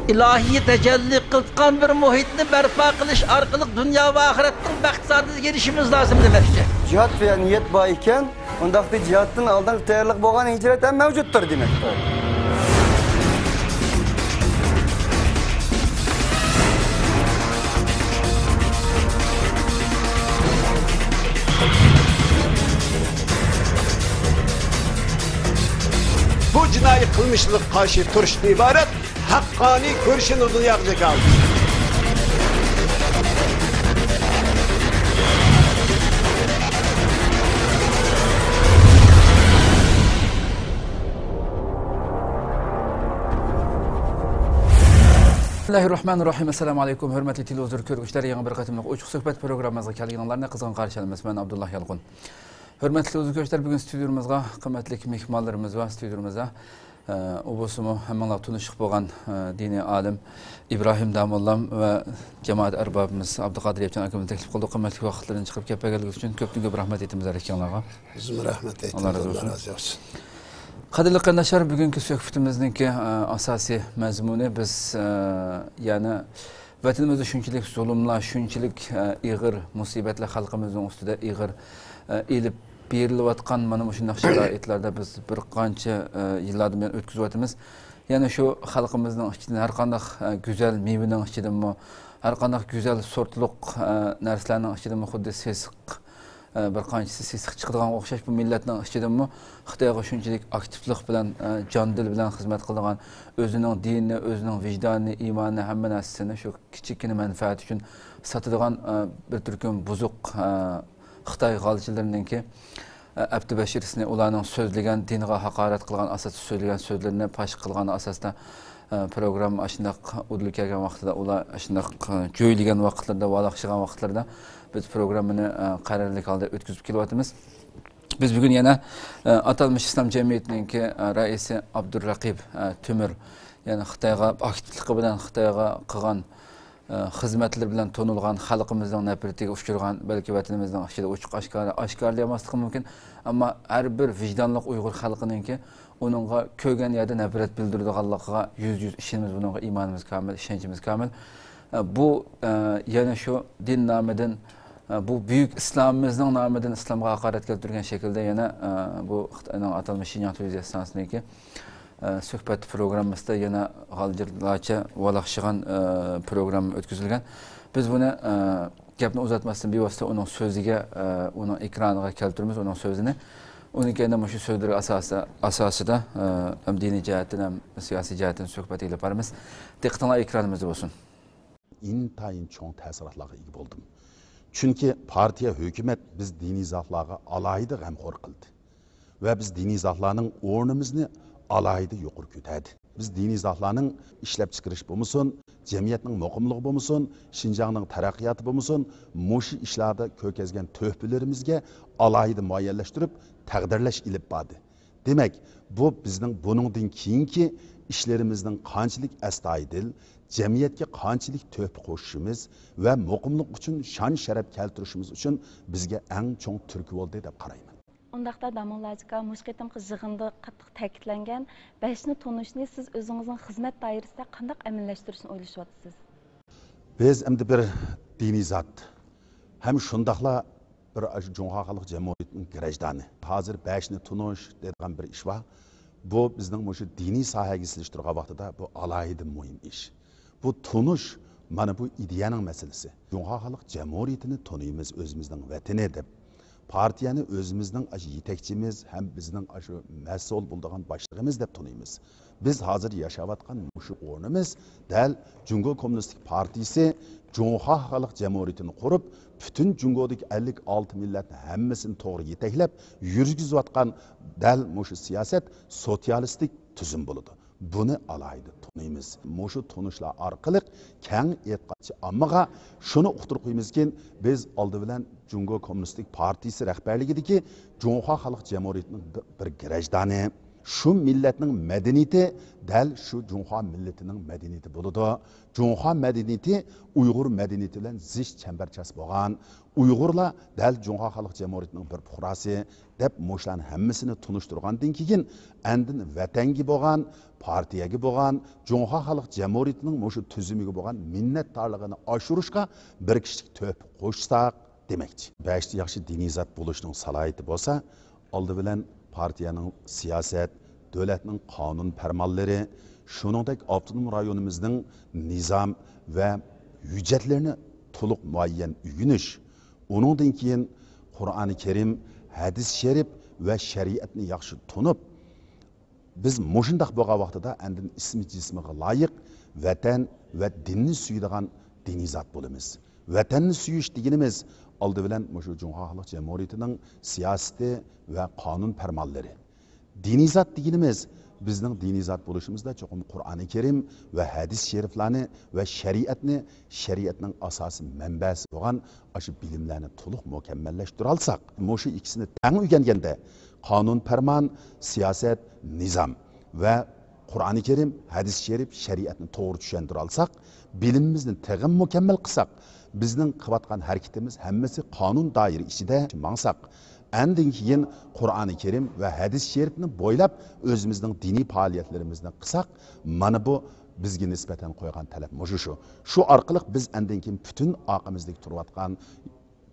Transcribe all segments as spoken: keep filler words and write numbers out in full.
ئىلاھىي تەجەللى قىلىدىغان بىر مۇھىتنى بەرپا قىلىش ئارقىلىق دۇنيا ۋە ئاخىرەتنىڭ بەخت سائادىتىگە ئېرىشىشىمىز لازىم دېمەكچى. جىھاد ۋە نىيەت بار ئىكەن، ئۇنداقتا جىھادتىن ئالدىنقى تەييارلىق بولغان ھىجرەت ھەم مەۋجۇتتۇر دېمەكتۇر. بۇ جىنايى قىلمىشلىرىغا قارشى تۇرۇشتىن ئىبارەت ھەققانىي كۈرىشىنى دۇنياغا جاكارلىدى. بىسمىللاھىررەھمانىررەھىم. ئەسسالامۇ ئەلەيكۇم، ھۆرمەتلىك تېلېۋىزور كۆرگۈچىلەر، يېڭى بىر قېتىملىق ئوچۇق سۆھبەت پروگراممىمىزغا كەلگىنىڭلارنى قىزغىن قارشى ئالىمىز. مەن ئابدۇللا يالقۇن. ھۆرمەتلىك تېلېۋىزور كۆرگۈچىلەر، بۈگۈن ستۇدىيىمىزغا قىممەتلىك مېھمانلىرىمىز بار. ستۇدىيىمىزدا ئە، ئۇ بولسىمۇ ھەممىڭلار تونۇشلۇق بولغان، ئە، دىنىي ئالىم ئىبراھىم داموللام ۋە جامائەت ئەربابىمىز ئابدۇقادىر ياپچان ئاكىمىزنى تەكلىپ قىلدۇق. قىممەتلىك ۋاقىتلىرىنى چىقىرىپ كەپ بەرگەنلىكى ئۈچۈن كۆپتىن كۆپ رەھمەت ئېيتىمىز ھەر ئىككىڭلارغا. بىزمۇ رەھمەت ئېيتىمىز. ئاللا رازى بولسۇن. قەدىرلىك قېرىنداشلار، بۈگۈنكى سۆھبىتىمىزنىڭكى، ئە، ئاساسىي مەزمۇنى بىز، ئە، يەنى ۋەتىنىمىزدە شۇنچىلىك زۇلۇملار، شۇنچىلىك، ئە، ئېغىر مۇسىبەتلەر خەلقىمىزنىڭ ئۈستىدە ئېغىر، ئە، ئېلىپ بېرىلىۋاتقان مانا مۇشۇنداق شارائىتلاردا بىز بىر قانچە، ئە، يىللاردىن بۇيان ئۆتكۈزۈۋاتىمىز. يەنە شۇ خەلقىمىزنىڭ ئىچىدىن ھەر قانداق، ئە، گۈزەل مېۋىنىڭ ئىچىدىنمۇ، ھەر قانداق گۈزەل سورتلۇق، ئە، نەرسىلەرنىڭ ئىچىدىنمۇ خۇددى سېسىق، ئە، بىر قانچىسى سېسىق چىقىدىغانغا ئوخشاش بۇ مىللەتنىڭ ئىچىدىنمۇ خىتايغا شۇنچىلىك ئاكتىپلىق بىلەن، ئە، جان دىل بىلەن خىزمەت قىلىدىغان، ئۆزىنىڭ دىنىنى، ئۆزىنىڭ ۋىجدانىنى، ئىمانىنى، ھەممە نەرسىسىنى شۇ كىچىككىنە مەنپەئەت ئۈچۈن ساتىدىغان، ئە، بىر تۈركۈم بۇزۇق، ئە، خىتاي غالچىلىرىنىڭكى، ئە، ئەپتى بەشىرىسىنى، ئۇلارنىڭ سۆزلىگەن، دىنغا ھاقارەت قىلغان ئاساستا سۆزلىگەن سۆزلىرىنى پاش قىلغان ئاساستا، ئە، پروگرامما ئاشۇنداق ئۇدۇل كەلگەن ۋاقتىدا، ئۇلار ئاشۇنداق، ئە، جۆيلىگەن ۋاقىتلىرىدا، ۋالاقشىغان ۋاقىتلىرىدا بىز پروگراممىنى، ئە، قەرەللىك ھالدا ئۆتكۈزۈپ كېلىۋاتىمىز. بىز بۈگۈن يەنە، ئە، ئاتالمىش ئىسلام جەمئىيىتىنىڭكى، ئە، رەئىسى ئابدۇررەقىپ، ئە، تۆمۈر، يەنى خىتايغا ئاكتىپلىقى بىلەن، خىتايغا قىلغان، ئە، خىزمەتلىرى بىلەن تونۇلغان، خەلقىمىزنىڭ نەپرىتىگە ئۇچرىغان، بەلكى ۋەتىنىمىزنىڭ ئىچىدە ئوچۇق ئاشكارا، ئاشكارىلىيالماسلىقى مۇمكىن، ئەمما ھەر بىر ۋىجدانلىق ئۇيغۇر خەلقىنىڭكى ئۇنىڭغا كۆرگەن يەردە نەپرەت بىلدۈرىدىغانلىقىغا يۈزدە يۈز ئىشىنىمىز، بۇنىڭغا ئىمانىمىز كامىل، ئىشەنچىمىز كامىل. ئە، بۇ، ئە، يەنە شۇ دىن نامىدىن، ئە، بۇ بۈيۈك ئىسلامىمىزنىڭ نامىدىن ئىسلامغا ھاقارەت كەلتۈرگەن شەكىلدە يەنە، ئە، بۇ خىتاينىڭ ئاتالمىش شىنجاڭ تېلېۋىزىيە ئىستانسىسىنىڭكى، ئە، سۆھبەت پروگراممىسىدا يەنە غالجىرلارچە ۋالاقشىغان، ئە، پروگرامما ئۆتكۈزۈلگەن. بىز بۇنى، ئە، گەپنى ئۇزارتماستىن بىۋاسىتە ئۇنىڭ سۆزىگە، ئە، ئۇنىڭ ئېكرانىغا كەلتۈرىمىز، ئۇنىڭ سۆزىنى. ئۇنىڭ كەينىدە مۇشۇ سۆزلىرى ئاساسى-، ئاساسىدا، ئە، ھەم دىنىي جەھەتتىن ھەم سىياسىي جەھەتتىن سۆھبەت ئېلىپ بارىمىز. دىققىتىڭلار ئېكرانىمىزدا بولسۇن. ئىنتايىن چوڭ تەسىراتلارغا ئىگە بولدۇم. چۈنكى پارتىيە، ھۆكۈمەت بىز دىنىي زاتلارغا ئالاھىدە غەمخور قىلدى ۋە بىز دىنىي زاتلارنىڭ ئورنىمىزنى ئالاھىدە يۇقىرى كۆتەردى. بىز دىنىي زاتلارنىڭ ئىشلەپچىقىرىش بولمىسۇن، جەمئىيەتنىڭ مۇقىملىقى بولمىسۇن، شىنجاڭنىڭ تەرەققىياتى بولمىسۇن، مۇشۇ ئىشلاردا كۆركەزگەن تۆھپىلىرىمىزگە ئالاھىدە مۇئەييەنلەشتۈرۈپ، تەقدىرلەش ئېلىپ باردى. دېمەك، بۇ بىزنىڭ بۇنىڭدىن كېيىنكى ئىشلىرىمىزنىڭ قانچىلىك ئەستايىدىل، جەمئىيەتكە قانچىلىك تۆھپە قوشۇشىمىز ۋە مۇقىملىق ئۈچۈن شان-شەرەپ كەلتۈرۈشىمىز ئۈچۈن بىزگە ئەڭ چوڭ تۈرتكە بولدى دەپ قارايمەن. ئۇنداقتا داموللا ئاكا، مۇشۇ قېتىمقى يىغىندا قاتتىق تەكىتلەنگەن بەشنى تونۇشنى سىز ئۆزىڭىزنىڭ خىزمەت دائىرىسىدە قانداق ئەمەلىيلەشتۈرۈشنى ئويلىشىۋاتىسىز؟ بىز ئەمدى بىر دىنىي زات ھەم شۇنداقلا بىر ئاشۇ جۇڭخۇا خەلق جۇمھۇرىيىتىنىڭ گراژدانى. ھازىر بەشنى تونۇش دەيدىغان بىر ئىش بار. بۇ بىزنىڭ مۇشۇ دىنىي ساھەگە سېلىشتۇرغان ۋاقتىدا بۇ ئالاھىدە مۇھىم ئىش. بۇ تونۇش، مانا بۇ ئىدىيەنىڭ مەسىلىسى. جۇڭخۇا خەلق جۇمھۇرىيىتىنى تونۇيمىز، ئۆزىمىزنىڭ ۋەتىنى دەپ. پارتىيەنى ئۆزىمىزنىڭ ئاشۇ يېتەكچىمىز ھەم بىزنىڭ ئاشۇ مەسئۇل بولىدىغان باشلىقىمىز دەپ تونۇيمىز. بىز ھازىر ياشاۋاتقان مۇشۇ ئورنىمىز دەل جۇڭگو كوممۇنىستىك پارتىيىسى جۇڭخۇا خەلق جۇمھۇرىيىتىنى قۇرۇپ، پۈتۈن جۇڭگودىكى ئەللىك ئالتە مىللەتنى ھەممىسىنى توغرا يېتەكلەپ يۈرگۈزۈۋاتقان دەل مۇشۇ سىياسەت سوتسىيالىستىك تۈزۈم بولىدۇ. بۇنى ئالاھىدە تونۇيمىز. مۇشۇ تونۇشلار ئارقىلىق كەڭ ئېتقانچى ئاممىغا شۇنى ئۇقتۇرۇپ قويىمىزكى، بىز ئالدى بىلەن جۇڭگو كوممۇنىستىك پارتىيىسى رەھبەرلىكىدىكى جۇڭخۇا خەلق جۇمھۇرىيىتىنىڭ بىر، بىر گىرەجدانى. شۇ مىللەتنىڭ مەدەنىيىتى دەل شۇ جۇڭخۇا مىللىتىنىڭ مەدەنىيىتى بولىدۇ. جۇڭخۇا مەدەنىيىتى ئۇيغۇر مەدەنىيىتى بىلەن زىچ چەمبەرچاس بولغان، ئۇيغۇرلار دەل جۇڭخۇا خەلق جۇمھۇرىيىتىنىڭ بىر پۇقراسى دەپ مۇشۇلارنى ھەممىسىنى تونۇشتۇرغاندىن كېيىن، ئاندىن ۋەتەنگە بولغان، پارتىيەگە بولغان، جۇڭخۇا خەلق جۇمھۇرىيىتىنىڭ مۇشۇ تۈزۈمىگە بولغان مىننەتدارلىقىنى ئاشۇرۇشقا بىر كىشىلىك تۆھپە قوشساق دېمەكچى. بەشتە ياخشى دىنىي زات بولۇشنىڭ سالاھىيىتى بولسا، ئالدى بىلەن پارتىيەنىڭ سىياسەت، دۆلەتنىڭ قانۇن پەرمانلىرى، شۇنىڭدەك ئاپتونوم رايونىمىزنىڭ نىزام ۋە ھۆججەتلىرىنى تولۇق مۇئەييەن ئۆگىنىش، ئۇنىڭدىن كېيىن قۇرئانى كەرىم، ھەدىس شەرىپ ۋە شەرىئەتنى ياخشى تونۇپ، بىز مۇشۇنداق بولغان ۋاقتىدا ئاندىن ئىسمى جىسمىغا لايىق ۋەتەن ۋە دىننى سۆيىدىغان دىنىي زات بولىمىز. ۋەتەننى سۆيۈش دېگىنىمىز ئالدى بىلەن مۇشۇ جۇڭخۇا خەلق جۇمھۇرىيىتىنىڭ سىياسىتى ۋە قانۇن پەرمانلىرى. دىنىي زات دېگىنىمىز بىزنىڭ دىنىي زات بولۇشىمىزدا چوقۇم قۇرئانى كەرىم ۋە ھەدىس شەرىپلەرنى ۋە شەرىئەتنى، شەرىئەتنىڭ ئاساسىي مەنبەسى بولغان ئاشۇ بىلىملەرنى تولۇق مۇكەممەللەشتۈرەلىساق، مۇشۇ ئىككىسىنى تەڭ ئۆگەنگەندە، قانۇن پەرمان، سىياسەت، نىزام ۋە قۇرئانى كەرىم، ھەدىس شەرىپ، شەرىئەتنى توغرا چۈشەندۈرەلىساق، بىلىمىمىزنى تېخىمۇ مۇكەممەل قىلساق، بىزنىڭ قىلىۋاتقان ھەرىكىتىمىز ھەممىسى قانۇن دائىرە ئىچىدە ماڭساق، ئاندىن كېيىن قۇرئانى كەرىم ۋە ھەدىس شەرىپنى بويلاپ ئۆزىمىزنىڭ دىنىي پائالىيەتلىرىمىزنى قىلساق، مانا بۇ بىزگە نىسبەتەن قويغان تەلەپ مۇشۇ شۇ. شۇ ئارقىلىق بىز ئاندىن كېيىن پۈتۈن ئارقىمىزدىكى تۇرۇۋاتقان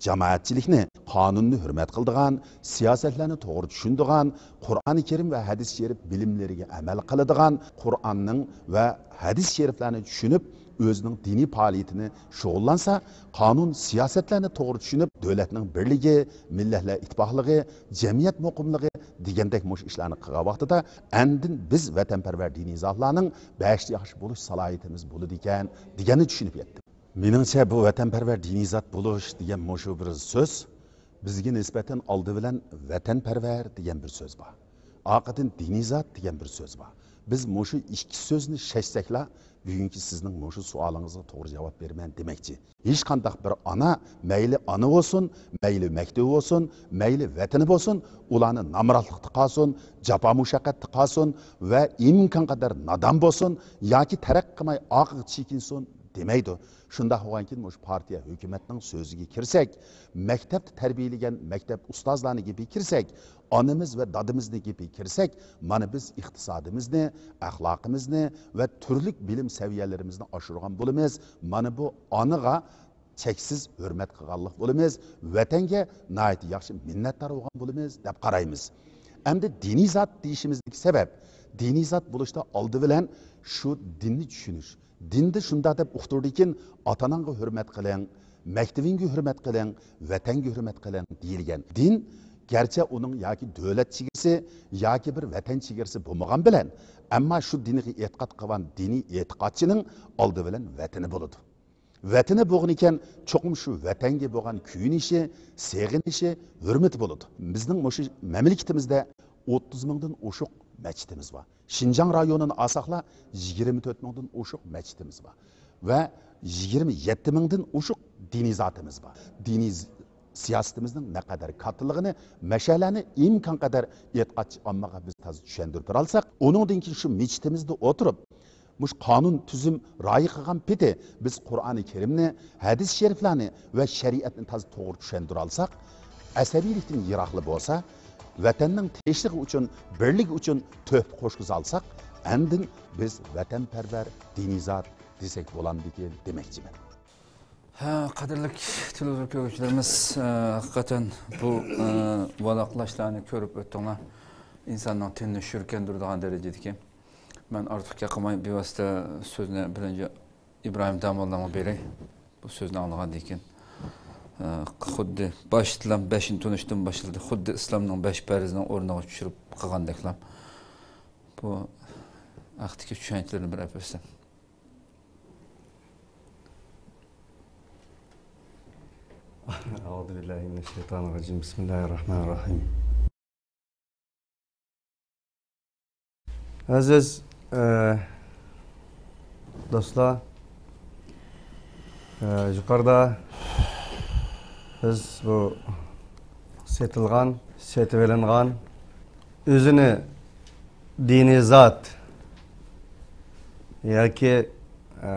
جامائەتچىلىكنى، قانۇننى ھۆرمەت قىلىدىغان، سىياسەتلەرنى توغرا چۈشىنىدىغان، قۇرئانى كەرىم ۋە ھەدىس شەرىپ بىلىملىرىگە ئەمەل قىلىدىغان، قۇرئاننىڭ ۋە ھەدىس شەرىپلەرنى چۈشىنىپ، ئۆزىنىڭ دىنىي پائالىيىتىنى شۇغۇللانسا، قانۇن، سىياسەتلەرنى توغرا چۈشىنىپ، دۆلەتنىڭ بىرلىكى، مىللەتلەر ئىتتىپاقلىقى، جەمئىيەت مۇقىملىقى دېگەندەك مۇشۇ ئىشلارنى قىلغان ۋاقتىدا، ئاندىن بىز ۋەتەنپەرۋەر دىنىي زاتلارنىڭ بەشتە ياخشى بولۇش سالاھىيىتىمىز بولىدىكەن دېگەننى چۈشىنىپ يەتتىم. مېنىڭچە، بۇ ۋەتەنپەرۋەر دىنىي زات بولۇش دېگەن مۇشۇ بىر سۆز بىزگە نىسبەتەن ئالدى بىلەن ۋەتەنپەرۋەر دېگەن بىر سۆز بار. ئارقىدىن دىنىي زات دېگەن بىر سۆز بار. بىز مۇشۇ ئىككى سۆزنى شەشسەكلا، بۈگۈنكى سىزنىڭ مۇشۇ سوئالىڭىزغا توغرا جاۋاب بېرىمەن دېمەكچى. ھېچقانداق بىر ئانا، مەيلى ئانا بولسۇن، مەيلى مەكتىۋى بولسۇن، مەيلى ۋەتىنى بولسۇن، ئۇلارنى نامراتلىقتا قالسۇن، جاپا مۇشەققەتتە قالسۇن ۋە ئىمكانقەدەر نادان بولسۇن ياكى تەرەققىي قىلماي ئارقىغا چېكىنسۇن دېمەيدۇ. شۇنداق بولغاندىكىن، مۇشۇ پارتىيە، ھۆكۈمەتنىڭ سۆزىگە كىرسەك، مەكتەپتە تەربىيەلىگەن مەكتەپ ئۇستازلارنىڭ گېپىگە كىرسەك، ئانىمىز ۋە دادىمىزنىڭ گېپىگە كىرسەك، مانا بىز ئىقتىسادىمىزنى، ئەخلاقىمىزنى ۋە تۈرلۈك بىلىم سەۋىيەلىرىمىزنى ئاشۇرغان بولىمىز. مانا بۇ ئانىغا چەكسىز ھۆرمەت قىلغانلىق بولىمىز، ۋەتەنگە ناھايىتى ياخشى مىننەتدار بولغان بولىمىز دەپ قارايمىز. ئەمدى دىنىي زات دېيىشىمىزدىكى سەۋەب، دىنىي زات بولۇشتا ئالدى بىلەن شۇ دىننى چۈشىنىش. دىندا شۇنداق دەپ ئۇقتۇردىكىن، ئاتا-ئاناڭغا ھۆرمەت قىلىڭ، مەكتىۋىڭگە ھۆرمەت قىلىڭ، ۋەتەنگە ھۆرمەت قىلىڭ دېيىلگەن. دىن گەرچە ئۇنىڭ ياكى دۆلەت چېگرىسى، ياكى بىر ۋەتەن چېگرىسى بولمىغان بىلەن، ئەمما شۇ دىنغا ئېتىقاد قىلغان دىنىي ئېتىقادچىنىڭ ئالدى بىلەن ۋەتىنى بولىدۇ. ۋەتىنى بولغىنىكەن، چوقۇم شۇ ۋەتەنگە بولغان كۆيۈنۈشى، سېغىنىشى، ھۆرمىتى بولىدۇ. بىزنىڭ مۇشۇ مەملىكىتىمىزدە ئوتتۇز مىڭدىن ئوشۇق مەسچىتىمىز بار. شىنجاڭ رايونىنى ئالساقلا، يىگىرمە تۆت مىڭدىن ئوشۇق مەسچىتىمىز بار ۋە يىگىرمە يەتتە مىڭدىن ئوشۇق دىنىي زاتىمىز بار. دىنىي ز-، سىياسىتىمىزنىڭ نەقەدەر كاتتىلىقىنى، مەشەلەرنى ئىمكانقەدەر ئېتىقادچى ئاممىغا بىز تازا چۈشەندۈرۈپ بېرەلىساق، ئۇنىڭدىن كېيىن شۇ مەسچىتىمىزدە ئولتۇرۇپ، مۇشۇ قانۇن تۈزۈم رايى قىلغان پېتى بىز قۇرئانى كەرىمنى، ھەدىس شەرىپلەرنى ۋە شەرىئەتنى تازا توغرا چۈشەندۈرەلىساق، ئەسەبىيلىكتىن يىراقلا بولسا، ۋەتەننىڭ تىنچلىقى ئۈچۈن، بىرلىكى ئۈچۈن تۆھپە قوشقۇزالىساق، ئاندىن بىز ۋەتەنپەرۋەر دىنىي زات دېسەك بولامدىكىن دېمەكچىمەن. ھە، قەدىرلىك تېلېۋىزور كۆرگۈچىلىرىمىز، ئە، ھەقىقەتەن بۇ، ئە، ۋالاقلاشلارنى كۆرۈپ ئۆتتۈڭلار. ئىنساننىڭ تېنىنى شۈركەندۈرىدىغان دەرىجىدىكى. مەن ئارتۇق گەپ قىلماي، بىۋاسىتە سۆزنى بىرىنچى ئىبراھىم داموللامغا بېرەي. بۇ سۆزنى ئاڭلىغاندىن كېيىن، ئە، خۇددى باشتىلا بەشىنچى تونۇشتىن باشلىدى. خۇددى ئىسلامنىڭ بەش پەرزىنىڭ ئورنىغا چۈشۈرۈپ قىلغاندەكلا. بۇ ھەقتىكى چۈشەنچىلىرىنى بىر ئەپ بەرسەم. أعوذ بالله من الشيطان الرجيم. بسم الله الرحمن الرحيم. ئەزىز، ئە، دوستلار، ئە، يۇقىرىدا بىز بۇ سېتىلغان، سېتىۋېلىنغان، ئۆزىنى دىنىي زات ياكى، ئە،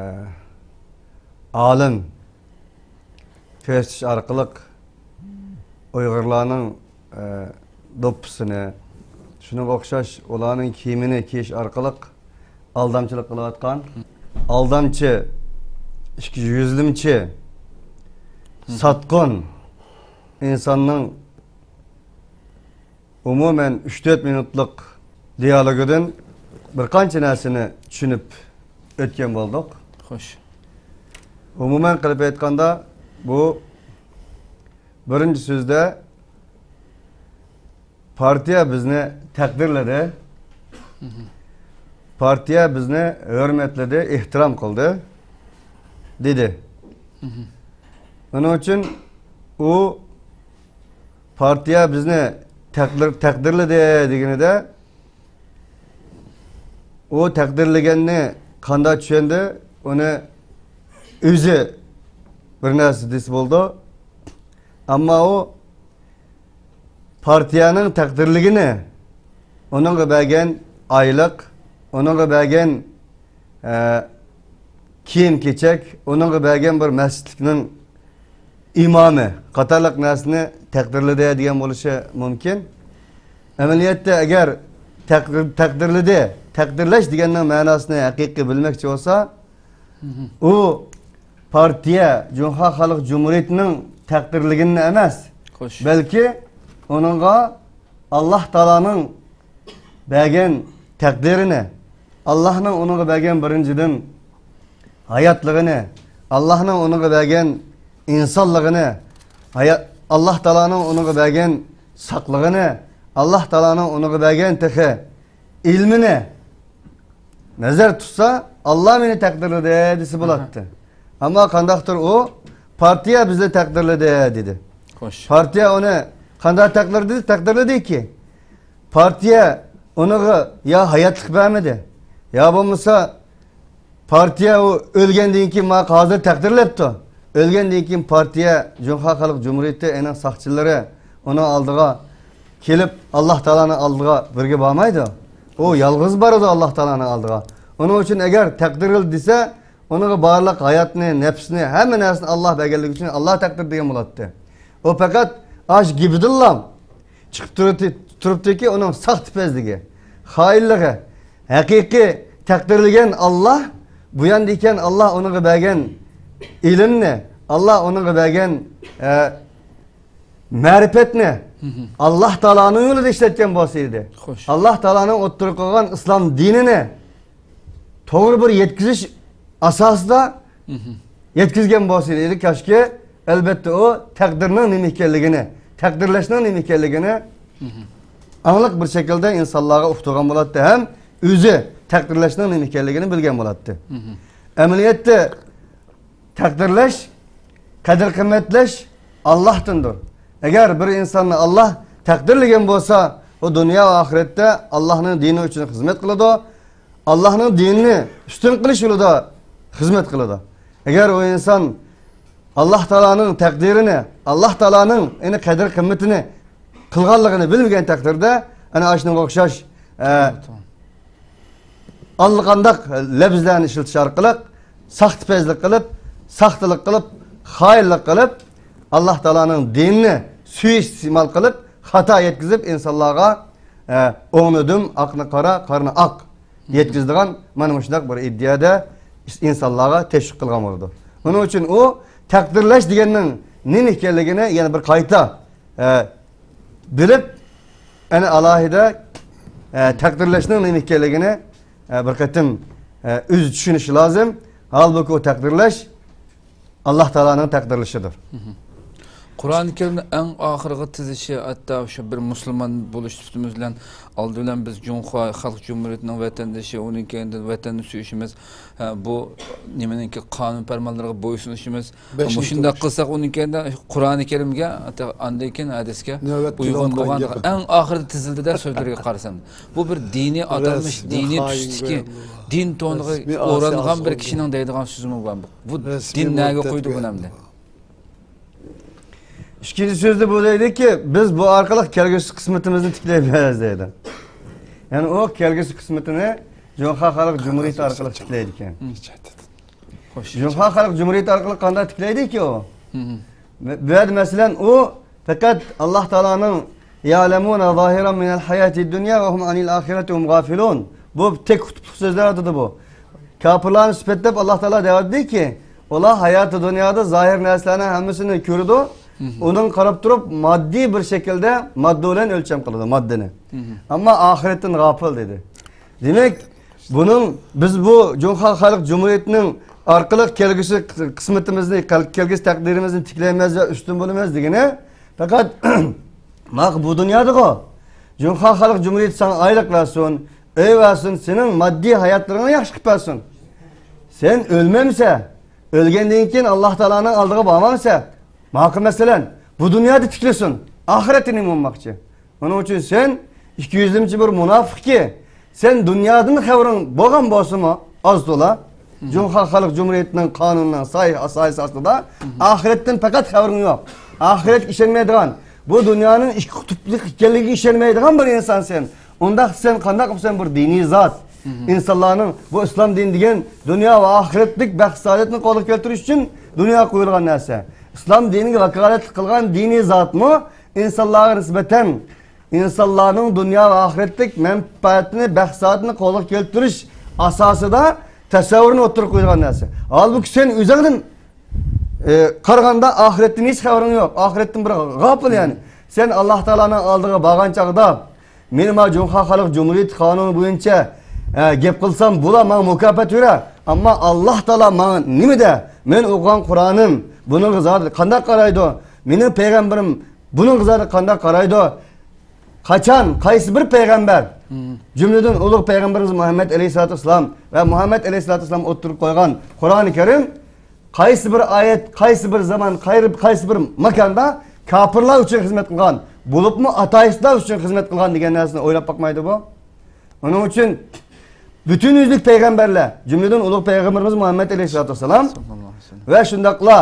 ئالىم كۆرسىتىش ئارقىلىق ئۇيغۇرلارنىڭ، ئە، دوپپىسىنى، شۇنىڭغا ئوخشاش ئۇلارنىڭ كىيىمىنى كىيىش ئارقىلىق ئالدامچىلىق قىلىۋاتقان، ئالدامچى، ئىككى يۈزلىمىچى، ساتقۇن ئىنساننىڭ ئومۇمەن، ئۈچ تۆت مىنۇتلۇق دىيالوگىدىن بىر قانچە نەرسىنى چۈشىنىپ ئۆتكەن بولدۇق. خوش. ئومۇمەن قىلىپ ئېيتقاندا، بۇ بىرىنچى سۆزدە پارتىيە بىزنى تەقدىرلىدى. پارتىيە بىزنى ھۆرمەتلىدى، ئېھتىرام قىلدى، دېدى. ئۇنىڭ ئۈچۈن ئۇ پارتىيە بىزنى تەقدىر-، تەقدىرلىدى دېگىنىدە، ئۇ تەقدىرلىگەننى قانداق چۈشەندى، ئۇنى ئۆزى بىر نەرسە دېسە بولىدۇ. ئەمما ئۇ پارتىيەنىڭ تەقدىرلىگىنى، ئۇنىڭغا بەرگەن ئايلىق، ئۇنىڭغا بەرگەن ئە، كىيىم-كېچەك، ئۇنىڭغا بەرگەن بىر مەسچىتلىكنىڭ ئىمامى قاتارلىق نەرسىنى تەقدىرلىدى دېگەن بولۇشى مۇمكىن. ئەمەلىيەتتە، ئەگەر تەقدىر-، تەقدىرلىدى، تەقدىرلەش دېگەننىڭ مەناسىنى ھەقىقىي بىلمەكچى بولسا، ئۇ پارتىيە جۇڭخۇا خەلق جۇمھۇرىيىتىنىڭ تەقدىرلىگىنىنى ئەمەس، خوش. بەلكى ئۇنىڭغا ئاللاھ تائالانىڭ بەرگەن تەقدىرىنى، ئاللاھنىڭ ئۇنىڭغا بەرگەن، بىرىنچىدىن، ھاياتلىقىنى، ئاللاھنىڭ ئۇنىڭغا بەرگەن ئىنسانلىقىنى، ھايا-، ئاللاھ تائالانىڭ ئۇنىڭغا بەرگەن ساقلىقىنى، ئاللاھ تائالانىڭ ئۇنىڭغا بەرگەن تېخى ئىلمىنى نەزەر تۇتسا، ئاللاھ مېنى تەقدىرلىدى دېسە بولاتتى. ئەمما قانداقتۇر ئۇ، پارتىيە بىزنى تەقدىرلىدى دېدى. خوش. پارتىيە ئۇنى قانداق تەقدىرلىدى، تەقدىرلىدىكى؟ پارتىيە ئۇنىڭغا يا ھاياتلىق بەرمىدى، يا بولمىسا پارتىيە ئۇ ئۆلگەندىن كېيىن مانا ھازىر تەقدىرلەپتۇ. ئۆلگەندىن كېيىن پارتىيە جۇڭخۇا خەلق جۇمھۇرىيىتى ئېنىڭ ساقچىلىرى ئۇنىڭ ئالدىغا كېلىپ، ئاللاھ تائالانىڭ ئالدىغا بىرگە بارمايدۇ. ئۇ يالغۇز بارىدۇ ئاللاھ تائالانىڭ ئالدىغا. ئۇنىڭ ئۈچۈن ئەگەر تەقدىرلىدى دېسە، ئۇنىڭغا بارلىق ھاياتنى، نەپسنى، ھەممە نەرسىنى ئاللاھ بەرگەنلىكى ئۈچۈن ئاللاھ تەقدىر دېگەن بولاتتى. ئۇ پەقەت ئاش گېپىدىنلا چىقىپ تۇرۇپتۇ-، تۇرۇپتۇكى، ئۇنىڭ ساختىپەزلىكى، خائىنلىقى. ھەقىقىي تەقدىرلىگەن ئاللاھ، بۇ ياندا ئىكەن، ئاللاھ ئۇنىڭغا بەرگەن ئىلىمنى، ئاللاھ ئۇنىڭغا بەرگەن، ئە، مەرىپەتنى ئاللاھ تائالانىڭ يولىدا ئىشلەتكەن بولسا ئىدى. خوش. ئاللاھ تائالانىڭ ئوتتۇرىغا قويغان ئىسلام دىنىنى توغرا بىر يەتكۈزۈش ئاساسىدا يەتكۈزگەن بولسا ئىدى، كاشكى، ئەلبەتتە، ئۇ تەقدىرنىڭ نېمە ئىكەنلىكىنى، تەقدىرلەشنىڭ نېمە ئىكەنلىكىنى ئاڭلىق بىر شەكىلدە ئىنسانلارغا ئۇقتۇرغان بولاتتى ھەم ئۆزى تەقدىرلەشنىڭ نېمە ئىكەنلىكىنى بىلگەن بولاتتى. ئەمەلىيەتتە، تەقدىرلەش، قەدىر-قىممەتلەش ئاللاھتىندۇر. ئەگەر بىر ئىنساننى ئاللاھ تەقدىرلىگەن بولسا، ئۇ دۇنيا ۋە ئاخىرەتتە ئاللاھنىڭ دىنى ئۈچۈن خىزمەت قىلىدۇ، ئاللاھنىڭ دىنىنى ئۈستۈن قىلىش يولىدا خىزمەت قىلىدۇ. ئەگەر ئۇ ئىنسان ئاللاھ تائالانىڭ تەقدىرىنى، ئاللاھ تائالانىڭ ئېنى قەدىر-قىممىتىنى قىلغانلىقىنى بىلمىگەن تەقدىردە، ئەنە ئاشۇنىڭغا ئوخشاش، ئە، ئاللىقانداق لەپزلەرنى ئىشلىتىش ئارقىلىق ساختىپەزلىك قىلىپ، ساختىلىق قىلىپ، خائىنلىق قىلىپ، ئاللاھ تائالانىڭ دىنىنى سۇيىئىستېمال قىلىپ، خاتا يەتكۈزۈپ، ئىنسانلارغا، ئە، ئوڭنى دۈم، ئاقنى قارا، قارىنى ئاق يەتكۈزىدىغان مانا مۇشۇنداق بىر ئىدىيەدە ئىنسانلارغا تەشۋىق قىلغان بولىدۇ. ئۇنىڭ ئۈچۈن ئۇ تەقدىرلەش دېگەننىڭ نېمە ئىكەنلىكىنى يەنە بىر قايتا ئە، بىلىپ، ئەنە ئالاھىدە، ئە، تەقدىرلەشنىڭ نېمە ئىكەنلىكىنى، ئە، بىر قېتىم، ئە، ئۆزى چۈشىنىشى لازىم. ھالبۇكى، ئۇ تەقدىرلەش ئاللاھ تائالانىڭ تەقدىرلىشىدۇر. قۇرئانى كەرىمنىڭ ئەڭ ئاخىرغا تىزىشى، ھەتتا شۇ بىر مۇسۇلمان بولۇش سۈپىتىمىز بىلەن، ئالدى بىلەن بىز جۇڭخۇا خەلق جۇمھۇرىيىتىنىڭ ۋەتەندىشى، ئۇنىڭ كەينىدىن ۋەتەننى سۆيۈشىمىز، ھە، بۇ نېمىنىڭكى قانۇن پەرمانلىرىغا بويسۇنۇشىمىز. بەشىنچى مۇشۇنداق تومۇز. قىلساق، ئۇنىڭ كەينىدە قۇرئانى كەرىمگە، ئاندىن كېيىن ھەدىسكە نۆۋەت ئۇيغۇن كېلىۋاتقان بولغان گېپى. ئەڭ ئاخىرىدا تىزىلدى-دە سۆزلىرىگە قارىسام. بۇ بىر دىنىي ئاتالمىش، رەسمىي دىنىي خائىن تۈستىكى، گويا بۇ. دىن تونىغا رەسمىي ئورانغان ئاسىي بىر ئاسىي كىشىنىڭ دەيدىغان سۆزىمۇ بار. بۇ رەسمىي دىن نەگە مۇرتەت قويدى بۇ گويا نەمدە؟ بۇ. ئىككىنچى سۆزدە بۇ دەيدۇكى، بىز بۇ ئارقىلىق كەلگۈسى قىسمىتىمىزنى تىكلەيمىز دەيدۇ. يەنى ئۇ كەلگۈسى قىسمىتىنى جۇڭخۇا خەلق جۇمھۇرىيىتى ئارقىلىق تىكلەيدىكەن. خوش. جۇڭخۇا خەلق جۇمھۇرىيىتى ئارقىلىق قانداق تىكلەيدىكى ئۇ؟ بۇ يەردە مەسىلەن ئۇ پەقەت ئاللاھ تائالانىڭ يەلەمۇنە زاھىرەن مىنەل ھاياتىد دۇنيا ۋە ھۇم ئەنىل ئاخىرەتى ھۇم غافىلۇن. بۇ تەك قۇتۇپلۇق سۆزلەر ئاتىدۇ بۇ. كاپىرلارنى سۈپەتلەپ ئاللاھ تائالا دەۋاتىدۇكى، ئۇلار ھاياتى دۇنيادا زاھىر نەرسىلەرنىڭ ھەممىسىنى كۆرىدۇ، ئۇنىڭغا قاراپ تۇرۇپ ماددىي بىر شەكىلدە ماددا بىلەن ئۆلچەم قىلىدۇ ماددىنى. ئەمما ئاخىرەتتىن غاپىل دېدى. دېمەك، بۇنىڭ بىز بۇ جۇڭخۇا خەلق جۇمھۇرىيىتىنىڭ ئارقىلىق كەلگۈسى قىسمىتىمىزنى، كەلگۈسى تەقدىرىمىزنى تىكلەيمىز ۋە ئۈستۈن بولىمىز دېگىنى پەقەت ماق بۇ دۇنيادىغۇ. جۇڭخۇا خەلق جۇمھۇرىيىتى ساڭا ئايلىق بەرسۇن، ئۆي بەرسۇن، سېنىڭ ماددىي ھاياتلىرىڭنى ياخشى قىلىپ بەرسۇن. سەن ئۆلمەمسە، ئۆلگەندىن كېيىن ئاللاھ تائالانىڭ ئالدىغا بارمامسە، ماقۇل مەسىلەن، بۇ دۇنيادا تىكلىسۇن، ئاخىرەتتە نېمە بولماقچى؟ ئۇنىڭ ئۈچۈن سەن ئىككى يۈزلىمىچى بىر مۇناپىقكى، سەن دۇنيادىن خەۋىرىڭ بولغان بولسىمۇ، ئاز تولا، جۇڭخۇا خەلق جۇمھۇرىيىتىنىڭ قانۇنىنىڭ ساھىھ ئاساسى ئاستىدا ئاخىرەتتىن پەقەت خەۋىرىڭ يوق. ئاخىرەتكە ئىشەنمەيدىغان، بۇ دۇنيانىڭ ئىككى قۇتۇپلۇق ئىكەنلىكىگە ئىشەنمەيدىغان بىر ئىنسان سەن. ئۇنداق سەن قانداق بولساڭ بىر دىنىي زات؟ ئىنسانلارنىڭ بۇ ئىسلام دىنى دېگەن دۇنيا ۋە ئاخىرەتلىك بەخت سائادەتنى قولغا كەلتۈرۈش ئۈچۈن دۇنياغا قويۇلغان نەرسە. ئىسلام دىنىگە ۋاكالەتلىك قىلغان دىنىي زاتمۇ ئىنسانلارغا نىسبەتەن ئىنسانلارنىڭ دۇنيا ۋە ئاخىرەتلىك مەنپەئەتىنى، بەخت سائادىتىنى قولغا كەلتۈرۈش ئاساسىدا تەسەۋۋۇرنى ئوتتۇرىغا قويىدىغان نەرسە. ھالبۇكى سەن ئۆزۈڭدىن، ئى، قارىغاندا ئاخىرەتتىن ھېچ خەۋىرىڭ يوق. ئاخىرەتتىن بىر غاپىل يەنى. سەن ئاللاھ تائالانىڭ ئالدىغا بارغان چاغدا، مېنى ما جۇڭخۇا خەلق جۇمھۇرىيىتى قانۇنى بويىچە، ئە، گەپ قىلسام، بۇلار ماڭا مۇكاپات بېرەر. ئەمما ئاللاھ تائالا ماڭا نېمە دە؟ مەن ئوقۇغان قۇرئانىم بۇنىڭغا زادى قانداق قارايدۇ؟ مېنىڭ پەيغەمبىرىم بۇنىڭغا زادى قانداق قارايدۇ؟ قاچان، قايسى بىر پەيغەمبەر جۈملىدىن ئۇلۇغ پەيغەمبىرىمىز مۇھەممەد ئەلەيھىسسالاتۇ ۋەسسالام ۋە مۇھەممەد ئەلەيھىسسالاتۇ ۋەسسالام ئوتتۇرىغا قويغان قۇرئانى كەرىم قايسى بىر ئايەت، قايسى بىر زامان، قايرى-، قايسى بىر ماكاندا كاپىرلار ئۈچۈن خىزمەت قىلغان، بولۇپمۇ ئاتېئىستلار ئۈچۈن خىزمەت قىلغان دېگەن نەرسىنى ئويلاپ باقمايدۇ بۇ. ئۇنىڭ ئۈچۈن پۈتۈن يۈزلۈك پەيغەمبەرلەر، جۈملىدىن ئۇلۇغ پەيغەمبىرىمىز مۇھەممەد ئەلەيھىسسالاتۇ ۋەسسالام ۋە شۇنداقلا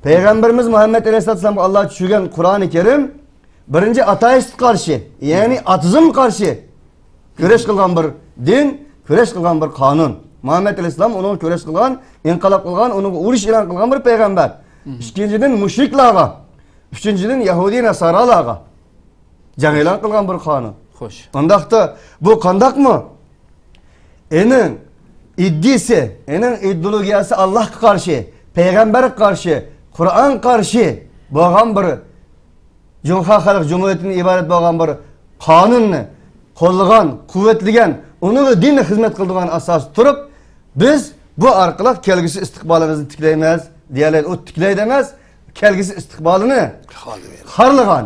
پەيغەمبىرىمىز مۇھەممەد ئەلەيھىسسالاتۇ ۋەسسالامغا ئاللاھ چۈشۈرگەن قۇرئانى كەرىم بىرىنچى ئاتېئىستقا قارشى، يەنى ئاتېئىزمغا قارشى كۈرەش قىلغان بىر دىن، كۈرەش قىلغان بىر قانۇن. مۇھەممەد ئەلەيھىسسالام ئۇنىڭغا كۈرەش قىلغان، ئىنقىلاب قىلغان، ئۇنىڭغا ئۇرۇش ئېلان قىلغان بىر پەيغەمبەر. ئىككىنچىدىن، مۇشرىكلارغا، ئۈچىنچىدىن، يەھۇدىي ناسارالارغا جەڭ ئېلان قىلغان بىر قانۇن. خوش. ئۇنداقتا بۇ قانداقمۇ؟ ئېنىڭ ئىدىيىسى، ئېنىڭ ئىدېئولوگىيەسى ئاللاھقا قارشى، پەيغەمبەرگە قارشى، قۇرئانغا قارشى بولغان بىر جۇڭخۇا خەلق جۇمھۇرىيىتىدىن ئىبارەت بولغان بىر قانۇننى قوللىغان، قۇۋۋەتلىگەن، ئۇنىڭغا دىنىي خىزمەت قىلىدىغان ئاساستا تۇرۇپ، بىز بۇ ئارقىلىق كەلگۈسى ئىستىقبالىمىزنى تىكلەيمىز دېيەلەيدۇ. ئۇ تىكلەيدۇ ئەمەس، كەلگۈسى ئىستىقبالىنى خارلىغان،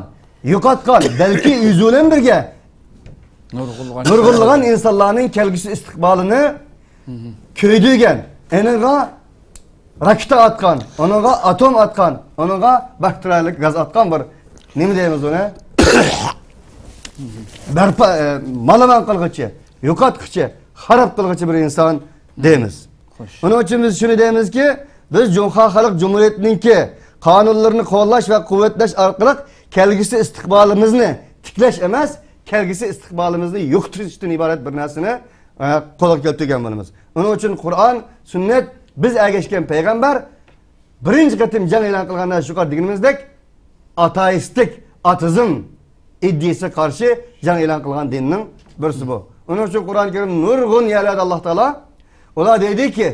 يوقاتقان، بەلكى ئۆزى بىلەن بىرگە نۇرغۇنلىغان نۇرغۇنلىغان ئىنسانلارنىڭ كەلگۈسى ئىستىقبالىنى كۆيدۈرگەن، ئېنىڭغا راكېتا ئاتقان، ئۇنىڭغا ئاتوم ئاتقان، ئۇنىڭغا باكتېرىيەلىك گاز ئاتقان بىر نېمە دەيمىز ئۇنى؟ بەرپا، ئە، مالىمان قىلغۇچى، يوقاتقۇچى، خاراب قىلغۇچى بىر ئىنسان دەيمىز. خوش. ئۇنىڭ ئۈچۈن بىز شۇنى دەيمىزكى، بىز جۇڭخۇا خەلق جۇمھۇرىيىتىنىڭكى قانۇنلىرىنى قوللاش ۋە قۇۋۋەتلەش ئارقىلىق كەلگۈسى ئىستىقبالىمىزنى تىكلەش ئەمەس، كەلگۈسى ئىستىقبالىمىزنى يوقىتىشتىن ئىبارەت بىر نەرسىنى، ئە، قولغا كەلتۈرگەن بولىمىز. ئۇنىڭ ئۈچۈن قۇرئان، سۈننەت، بىز ئەگەشكەن پەيغەمبەر بىرىنچى قېتىم جەڭ ئېلان قىلغان نەرسە يۇقىرىدا دېگىنىمىزدەك ئاتېئىستىك، ئاتېئىزم ئىدىيىسىگە قارشى جەڭ ئېلان قىلغان دىننىڭ بىرسى بۇ. ئۇنىڭ ئۈچۈن قۇرئان كەرىم نۇرغۇن يەرلەردە ئاللاھ تائالا ئۇلار دەيدىكى،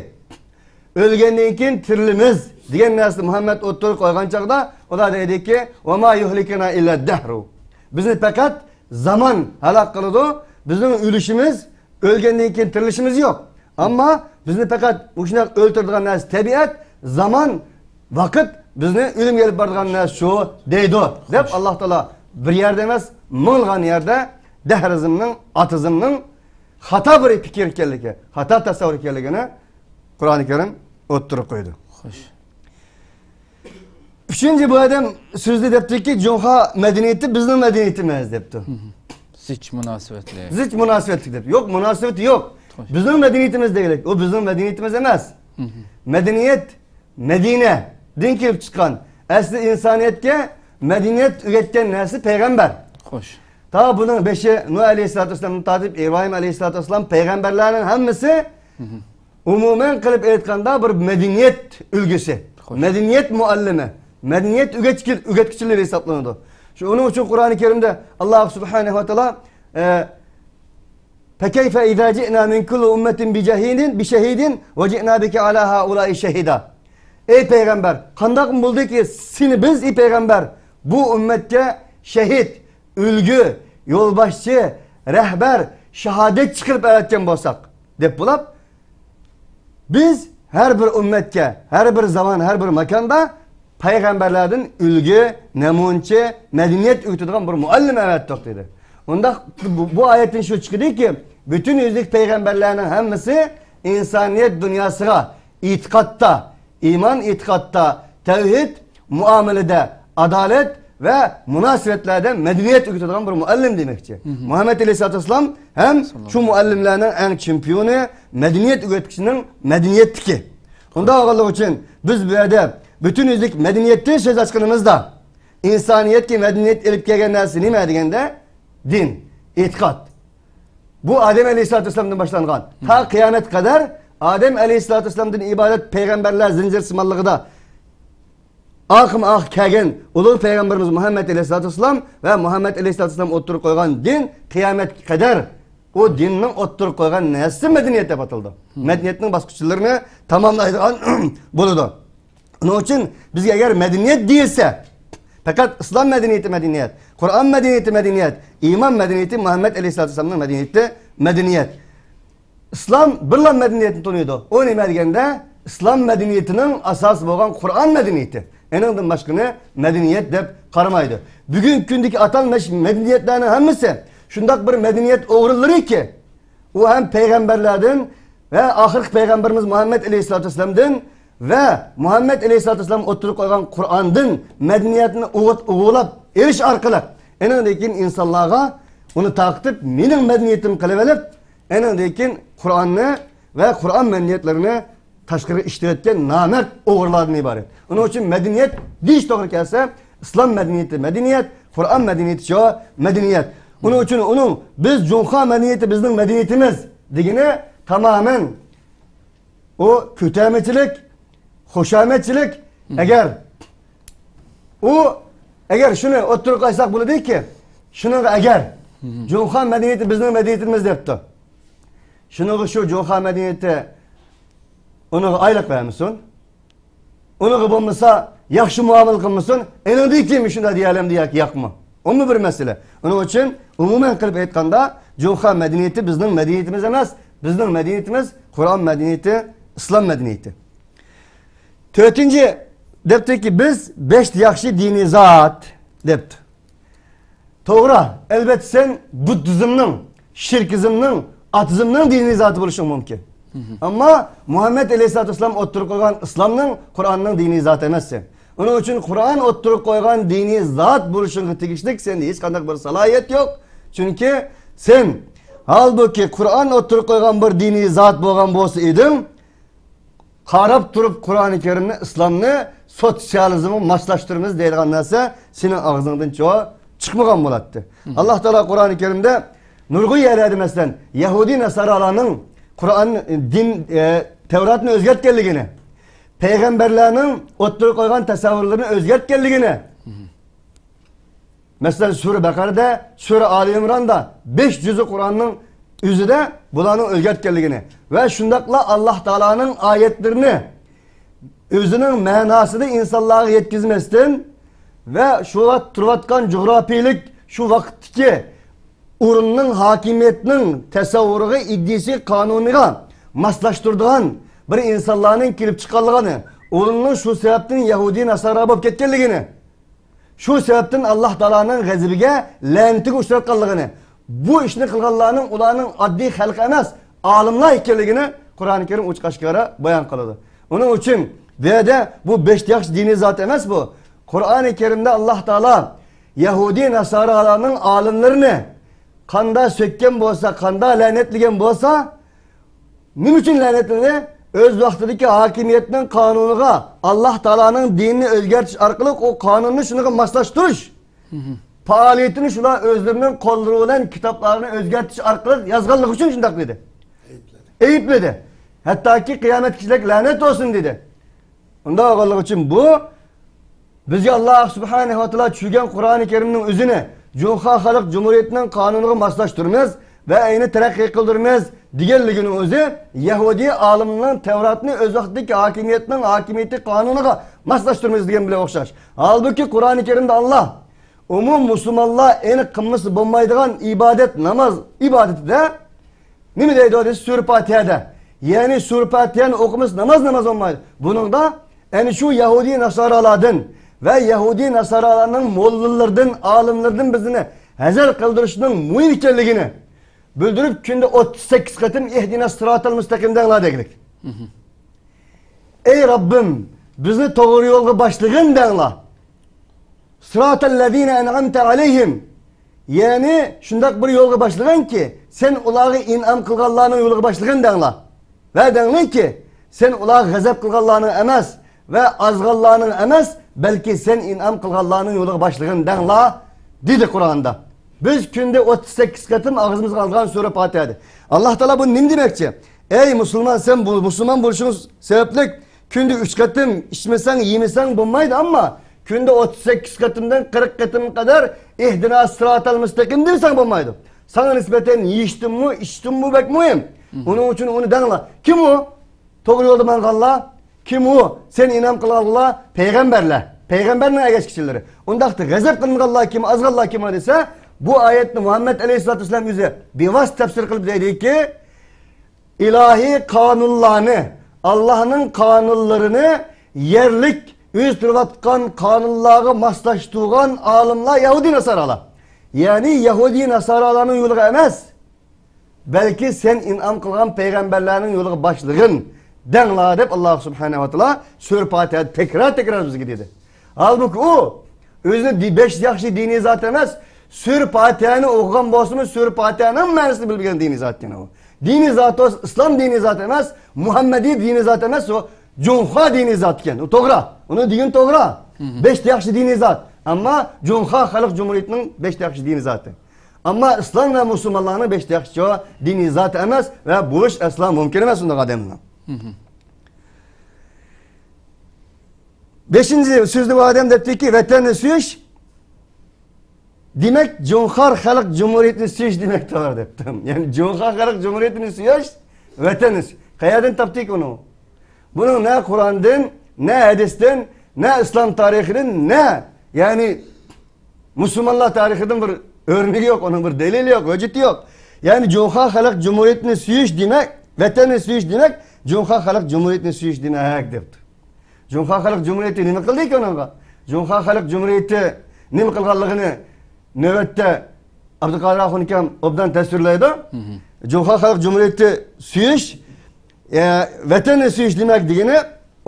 ئۆلگەندىن كېيىن تىرىلىمىز دېگەن نەرسىنى مۇھەممەد ئوتتۇرىغا قويغان چاغدا ئۇلار دەيدىكى، ۋە ما يۇھلىكۇنا ئىللا دەھرۇ. بىزنى پەقەت زامان ھالاك قىلىدۇ، بىزنىڭ ئۆلۈشىمىز، ئۆلگەندىن كېيىن تىرىلىشىمىز يوق. ئەمما بىزنى پەقەت مۇشۇنداق ئۆلتۈرىدىغان نەرسە تەبىئەت، زامان، ۋاقىت بىزنى ئۆلۈمگە ئېلىپ بارىدىغان نەرسە شۇ دەيدۇ، دەپ ئاللاھ تائالا بىر يەردە ئەمەس، مىڭلىغان يەردە دەھرىزمنىڭ، ئاتېئىزمنىڭ خاتا بىر پىكىر ئىكەنلىكى، خاتا تەسەۋۋۇر ئىكەنلىكىنى قۇرئانى كەرىم ئوتتۇرىغا قويىدۇ. خوش. ئۈچىنچى، بۇ ئادەم سۆزدە دەپتۇكى، جۇڭخۇا مەدەنىيىتى بىزنىڭ مەدەنىيىتىمىز دەپتۇ. زىچ مۇناسىۋەتلىك. زىچ مۇناسىۋەتلىك دەپ. يوق، مۇناسىۋىتى يوق. خوش. بىزنىڭ مەدەنىيىتىمىز دېگىلىك. ئۇ بىزنىڭ مەدەنىيىتىمىز ئەمەس. مەدەنىيەت مەدىنەدىن كېلىپ چىققان. ئەسلى ئىنسانىيەتكە مەدەنىيەت ئۆگەتكەن نەرسە پەيغەمبەر. خوش. تا بۇنىڭ بېشى نۇھ ئەلەيھىسسالاتۇ ۋەسسالامدىن تارتىپ ئىبراھىم ئەلەيھىسسالاتۇ ۋەسسالام پەيغەمبەرلەرنىڭ ھەممىسى ئومۇمەن قىلىپ ئېيتقاندا بىر مەدەنىيەت ئۈلگىسى، خوش. مەدەنىيەت مۇئەللىمى، مەدەنىيەت ئۆگەتكۈچى-، ئۆگەتكۈچىلىرى ھېسابلىنىدۇ. شۇ، ئۇنىڭ ئۈچۈن قۇرئانى كەرىمدە ئاللاھ سۇبھانەھۇ ۋە تائالا، ئە، فَكَيْفَ إِذَا جِئْنَا مِنْ كُلِّ أُمَّةٍ بِشَهِيدٍ، بِشَهِيدٍ وَجِئْنَا بِكَ عَلَى هَؤُلَاءِ شَهِيدًا. ئەي پەيغەمبەر، قانداق بولدىكى سېنى بىز، ئەي پەيغەمبەر، بۇ ئۈممەتكە شەھىد، ئۈلگە، يولباشچى، رەھبەر، شاھادەتچى قىلىپ ئەۋەتكەن بولساق، دەپ بولاپ، بىز ھەر بىر ئۈممەتكە، ھەر بىر زامان، ھەر بىر ماكاندا پەيغەمبەرلەردىن ئۈلگە، نەمۇنىچى، مەدەنىيەت ئۆگىتىدىغان بىر مۇئەللىم ئەۋەتتۇق، دېدى. ئۇنداق بۇ، بۇ ئايەتتىن شۇ چىقىدۇكى، پۈتۈن يۈزلۈك پەيغەمبەرلەرنىڭ ھەممىسى ئىنسانىيەت دۇنياسىغا ئېتىقادتا، ئىمان ئېتىقادتا، تەۋھىد، مۇئامىلىدە، ئادالەت ۋە مۇناسىۋەتلەردە مەدەنىيەت ئۆگىتىدىغان بىر مۇئەللىم دېمەكچى. مۇھەممەد ئەلەيھىسسالاتۇ ۋەسسالام ھەم شۇ مۇئەللىملەرنىڭ ئەڭ چېمپىيونى، مەدەنىيەت ئۆگەتكۈچىنىڭ مەدەنىيەتتىكى. ئۇنداق بولغانلىقى ئۈچۈن بىز بۇ يەردە پۈتۈن يۈزلۈك مەدەنىيەتتىن سۆز ئاچقىنىمىزدا، ئىنسانىيەتكە مەدەنىيەت ئېلىپ كەلگەن نەرسە نېمە دېگەندە، دىن، ئېتىقاد. بۇ ئادەم ئەلەيھىسسالاتۇ ۋەسسالامدىن باشلانغان. تا قىيامەتكە قەدەر ئادەم ئەلەيھىسسالاتۇ ۋەسسالامدىن ئىبارەت پەيغەمبەرلەر زىنجىرسىمانلىقىدا ئاخىرمۇ ئاخىر كەلگەن ئۇلۇغ پەيغەمبىرىمىز مۇھەممەد ئەلەيھىسسالاتۇ ۋەسسالام ۋە مۇھەممەد ئەلەيھىسسالاتۇ ۋەسسالام ئوتتۇرىغا قويغان دىن قىيامەتكە قەدەر ئۇ دىننىڭ ئوتتۇرىغا قويغان نەرسىسى مەدەنىيەت دەپ ئاتىلىدۇ. مەدەنىيەتنىڭ باسقۇچلىرىنى تاماملايدىغان بولىدۇ. ئۇنىڭ ئۈچۈن بىزگە ئەگەر مەدەنىيەت دېيىلسە، پەقەت ئىسلام مەدەنىيىتى مەدەنىيەت، قۇرئان مەدەنىيىتى مەدەنىيەت، ئىمان مەدەنىيىتى، مۇھەممەد ئەلەيھىسسالاتۇ ۋەسسالامنىڭ مەدەنىيىتى مەدەنىيەت. ئىسلام بىرلا مەدەنىيەتنى تونۇيدۇ. ئۇ نېمە دېگەندە، ئىسلام مەدەنىيىتىنىڭ ئاساسى بولغان قۇرئان مەدەنىيىتى. ئېنىڭدىن باشقىنى مەدەنىيەت دەپ قارىمايدۇ. بۈگۈنكى كۈندىكى ئاتالمىش مەدەنىيەتلەرنىڭ ھەممىسى شۇنداق بىر مەدەنىيەت ئوغرىلىرىكى، ئۇ ھەم پەيغەمبەرلەردىن ۋە ئاخىرقى پەيغەمبىرىمىز مۇھەممەد ئەلەيھىسسالاتۇ ۋەسسالامدىن ۋە مۇھەممەد ئەلەيھىسسالاتۇ ۋەسسالام ئوتتۇرىغا قويغان قۇرئاندىن مەدەنىيەتنى ئوغۇت-، ئوغۇرلاپ ئېلىش ئارقىلىق، ئېنىڭدىن كېيىن ئىنسانلارغا ئۇنى تارقىتىپ، مېنىڭ مەدەنىيىتىم قىلىۋېلىپ، ئېنىڭدىن كېيىن قۇرئاننى ۋە قۇرئان مەدەنىيەتلىرىنى تاشقىرىغا ئىشلەۋەتكەن نامەرد ئوغرىلاردىن ئىبارەت. ئۇنىڭ ئۈچۈن مەدەنىيەت دېيىش توغرا كەلسە، ئىسلام مەدەنىيىتى مەدەنىيەت، قۇرئان مەدەنىيىتى شۇ مەدەنىيەت. ئۇنىڭ ئۈچۈن ئۇنىڭ بىز جۇڭخۇا مەدەنىيىتى بىزنىڭ مەدەنىيىتىمىز دېگىنى تامامەن ئۇ كۆتەرمىچىلىك، خۇشامەتچىلىك. ئەگەر ئۇ، ئەگەر شۇنى ئوتتۇرىغا قويساق بولىدۇكى، شۇنىڭغا ئەگەر جۇڭخۇا مەدەنىيىتى بىزنىڭ مەدەنىيىتىمىز دەپتۇ. شۇنىڭغا شۇ جۇڭخۇا مەدەنىيىتى ئۇنىڭغا ئايلىق بەرمىسۇن. ئۇنىڭغا بولمىسا ياخشى مۇئامىلە قىلمىسۇن. ئېنىڭدىن كېيىن شۇنداق دېيەلەمدۇ ياكى ياقمۇ؟ ئۇمۇ بىر مەسىلە. ئۇنىڭ ئۈچۈن ئومۇمەن قىلىپ ئېيتقاندا، جۇڭخۇا مەدەنىيىتى بىزنىڭ مەدەنىيىتىمىز ئەمەس. بىزنىڭ مەدەنىيىتىمىز قۇرئان مەدەنىيىتى، ئىسلام مەدەنىيىتى. تۆتىنچى، دەپتۇكى، بىز بەش ياخشى دىنىي زات دەپتۇ. توغرا، ئەلۋەتتە سەن بۇددىزمنىڭ، شىركىزمنىڭ، ئاتېئىزمنىڭ دىنىي زاتى بولۇشۇڭ مۇمكىن. ئەمما مۇھەممەد ئەلەيھىسسالاتۇ ۋەسسالام ئوتتۇرىغا قويغان ئىسلامنىڭ، قۇرئاننىڭ دىنىي زاتى ئەمەس سەن. ئۇنىڭ ئۈچۈن قۇرئان ئوتتۇرىغا قويغان دىنىي زات بولۇشۇڭغا تېگىشلىك سەندە ھېچقانداق بىر سالاھىيەت يوق. چۈنكى سەن ھالبۇكى قۇرئان ئوتتۇرىغا قويغان بىر دىنىي زات بولغان بولسا ئىدىڭ، قاراپ تۇرۇپ قۇرئانى كەرىمنى، ئىسلامنى سوتسىيالىزمغا ماسلاشتۇرىمىز دەيدىغان نەرسە سېنىڭ ئاغزىڭدىن چىقمىغان بولاتتى. ئاللاھ تائالا قۇرئانى كەرىمدە نۇرغۇن يەرلەردە، مەسىلەن، يەھۇدىي ناسارالارنىڭ قۇرئان، دىن، ئە، تەۋراتنى ئۆزگەرتكەنلىكىنى، پەيغەمبەرلەرنىڭ ئوتتۇرىغا قويغان تەسەۋۋۇرلىرىنى ئۆزگەرتكەنلىكىنى، مەسىلەن، سۈرە بەقەرىدە، سۈرە ئالى ئىمراندا، بەش جۈزى قۇرئاننىڭ ئۆزىدە بۇلارنىڭ ئۆزگەرتكەنلىكىنى ۋە شۇنداقلا ئاللاھ تائالانىڭ ئايەتلىرىنى ئۆزىنىڭ مەناسىنى ئىنسانلارغا يەتكۈزمەستىن ۋە شۇ ۋاقىت تۇرۇۋاتقان جۇغراپىيىلىك شۇ ۋاقىتتىكى ئورۇننىڭ ھاكىمىيەتنىڭ تەسەۋۋۇرىغا، ئىدىيىسى، قانۇنىغا ماسلاشتۇرىدىغان بىر ئىنسانلارنىڭ كېلىپ چىققانلىقىنى، ئۇلارنىڭ شۇ سەۋەبتىن يەھۇدىي ناسارا بولۇپ كەتكەنلىكىنى، شۇ سەۋەبتىن ئاللاھ تائالانىڭ غەزىپىگە، لەنىتىگە ئۇچراتقانلىقىنى، بۇ ئىشنى قىلغانلارنىڭ ئۇلارنىڭ ئاددىي خەلق ئەمەس، ئالىملار ئىكەنلىكىنى قۇرئانى كەرىم ئوچۇق ئاشكارا بايان قىلىدۇ. ئۇنىڭ ئۈچۈن بۇ يەردە بۇ بەش ياخشى دىنىي زات ئەمەس بۇ. قۇرئانى كەرىمدە ئاللاھ تائالا يەھۇدىي ناسارالارنىڭ ئالىملىرىنى قاندا سۆككەن بولسا، قاندا لەنەتلىگەن بولسا، نېمە ئۈچۈن لەنەتلىدى؟ ئۆز ۋاقتىدىكى ھاكىمىيەتنىڭ قانۇنىغا، ئاللاھ تائالانىڭ دىنىنى ئۆزگەرتىش ئارقىلىق ئۇ قانۇننى شۇنىڭغا ماسلاشتۇرۇش. پائالىيىتىنى شۇلار ئۆزلىرىنىڭ قوللىرى بىلەن كىتابلارنى ئۆزگەرتىش ئارقىلىق يازغانلىقى ئۈچۈن شۇنداق دېدى. ئەيىبلىدى. ھەتتاكى قىيامەتكىچىلىك لەنەت بولسۇن دېدى. ئۇنداق بولغانلىقى ئۈچۈن بۇ بىزگە ئاللاھ سۇبھانەھۇ ۋە تائالا چۈشۈرگەن قۇرئانى كەرىمنىڭ ئۆزىنى جۇڭخۇا خەلق جۇمھۇرىيىتىنىڭ قانۇنىغا ماسلاشتۇرىمىز ۋە ئەينى تەرەققىي قىلدۇرىمىز دېگەنلىكىنىڭ ئۆزى يەھۇدىي ئالىمنىڭ تەۋراتنى ئۆز ۋاقتىدىكى ھاكىمىيەتنىڭ ھاكىمىيىتى قانۇنىغا ماسلاشتۇرىمىز دېگەن بىلەن ئوخشاش. ھالبۇكى، قۇرئانى كەرىمدە ئاللاھ ئومۇم مۇسۇلمانلار ئېنىق قىلمىسا بولمايدىغان ئىبادەت، ناماز ئىبادىتىدە نېمە دەيدۇ دېسە، سۈرە پاتىھەدە. يەنى سۈرە پاتىھەنى ئوقۇمىسا ناماز ناماز بولمايدۇ. بۇنىڭدا ئەنە شۇ يەھۇدىي ناسارالاردىن ۋە يەھۇدىي ناسارالارنىڭ موللىلىرىدىن، ئالىملىرىدىن بىزنى ھەزەر قىلدۇرۇشنىڭ مۇھىم ئىكەنلىكىنى بىلدۈرۈپ، كۈندە ئوتتۇز سەككىز قېتىم ئىھدىنا سىراتال مۇستەقىم دەڭلار دېگۈلۈك. ئەي رەببىم، بىزنى توغرا يولغا باشلىغىن دەڭلار. سىراتەللەزىنە ئەنئەمتە ئەلەيھىم. يەنى شۇنداق بىر يولغا باشلىغىنكى، سەن ئۇلارغا ئىنئام قىلغانلارنىڭ يولىغا باشلىغىن دەڭلار. ۋە دەڭلىكى، سەن ئۇلارغا غەزەپ قىلغانلارنىڭ ئەمەس ۋە ئازغانلارنىڭ ئەمەس، بەلكى سەن ئىنئام قىلغانلارنىڭ يولىغا باشلىغىن دەڭلار، دېدى قۇرئاندا. بىز كۈندە ئوتتۇز سەككىز قېتىم ئاغزىمىزغا ئالغان سۈرە پاتىھەدە. ئاللاھ تائالا بۇ نېمە دېمەكچى؟ ئەي مۇسۇلمان، سەن بۇ مۇسۇلمان بولۇشۇڭ سەۋەبلىك كۈندە ئۈچ قېتىم ئىچمىسەڭ، يېمىسەڭ بولمايدۇ، ئەمما كۈندە ئوتتۇز سەككىز قېتىمدىن قىرىق قېتىمغا قەدەر ئىھدىنا سىراتال مۇستەقىم دېسەڭ بولمايدۇ. ساڭا نىسبەتەن يېيىشتىنمۇ، ئىچىشتىنمۇ بەك مۇھىم. ئۇنىڭ ئۈچۈن ئۇنى دەڭلار. كىم ئۇ؟ توغرا يولدا ماڭغانلار. كىم ئۇ؟ سەن ئىنئام قىلغانلار پەيغەمبەرلەر، پەيغەمبەرنىڭ ئەگەشكۈچىلىرى. ئۇنداقتا غەزەپ قىلىنغانلار كىم، ئازغانلار كىم دېسە، بۇ ئايەتنى مۇھەممەد ئەلەيھىسسالاتۇ ۋەسسالام ئۆزى بىۋاسىتە تەپسىر قىلىپ دەيدۇكى، ئىلاھىي قانۇنلارنى، ئاللاھنىڭ قانۇنلىرىنى يەرلىك ئۆزى تۇرۇۋاتقان قانۇنلارغا ماسلاشتۇرغان ئالىملار يەھۇدىي ناسارالار. يەنى يەھۇدىي ناسارالارنىڭ يولىغا ئەمەس، بەلكى سەن ئىنئام قىلغان پەيغەمبەرلەرنىڭ يولىغا باشلىغىن دەڭلار دەپ، ئاللاھ سۇبھانەھۇ ۋە تائالا سۈرە پاتىھەدە تەكرار تەكرار بىزگە دېدى. ھالبۇكى، ئۇ ئۆزىنى دى-، بەك ياخشى دىنىي زات ئەمەس، سۈرە پاتىھەنى ئوقۇغان بولسىمۇ، سۈرە پاتىھەنىڭ مەنىسىنى بىلمىگەن دىنىي زات ئىكەن ئۇ. دىنىي زات ئۇ، ئىسلام دىنىي زات ئەمەس، مۇھەممەدىي دىنىي زات ئەمەس ئۇ، جۇڭخۇا دىنىي زات ئىكەن. ئۇ توغرا. ئۇنى دېگىنى توغرا. بەك ياخشى دىنىي زات. ئەمما جۇڭخۇا خەلق جۇمھۇرىيىتىنىڭ بەك ياخشى دىنىي زاتى. ئەمما ئىسلام ۋە مۇسۇلمانلارنىڭ بەك ياخشى دىنىي زاتى ئەمەس ۋە بولۇش ئەسلا مۇمكىن ئەمەس ئۇنداق ئادەمنىڭ. بەشىنچى سۆزدە بۇ ئادەم دەپتىكى، ۋەتەننى سۆيۈش دېمەك، جۇڭخۇا خەلق جۇمھۇرىيىتىنى سۆيۈش دېمەكتۇر دەپتۇ. يەنى جۇڭخۇا خەلق جۇمھۇرىيىتىنى سۆيۈش، ۋەتەننى سۆيۈش. قەيەردىن تاپتىكى ئۇنى؟ بۇنىڭ نە قۇرئاندىن، نە ھەدىستىن، نە ئىسلام تارىخىدىن، نە، يەنى مۇسۇلمانلار تارىخىدىن بىر ئۆرنىكى يوق، ئۇنىڭ بىر دەلىلى يوق، ھۆججىتى يوق. يەنى جۇڭخۇا خەلق جۇمھۇرىيىتىنى سۆيۈش دېمەك، ۋەتەننى سۆيۈش دېمەك، جۇڭخۇا خەلق جۇمھۇرىيىتىنى سۆيۈش دېمەك دەپتۇ. جۇڭخۇا خەلق جۇمھۇرىيىتى نېمە قىلدى ئۇنىڭغا؟ جۇڭخۇا خەلق جۇمھۇرىيىتى نېمە قىلغانلىقىنى نۆۋەتتە ئابدۇقادىر ئاخۇنكام ئوبدان تەسۋىرلەيدۇ. جۇڭخۇا خەلق جۇمھۇرىيىتى سۆيۈش، ئە، ۋەتەننى سۆيۈش دېمەك دېگىنى،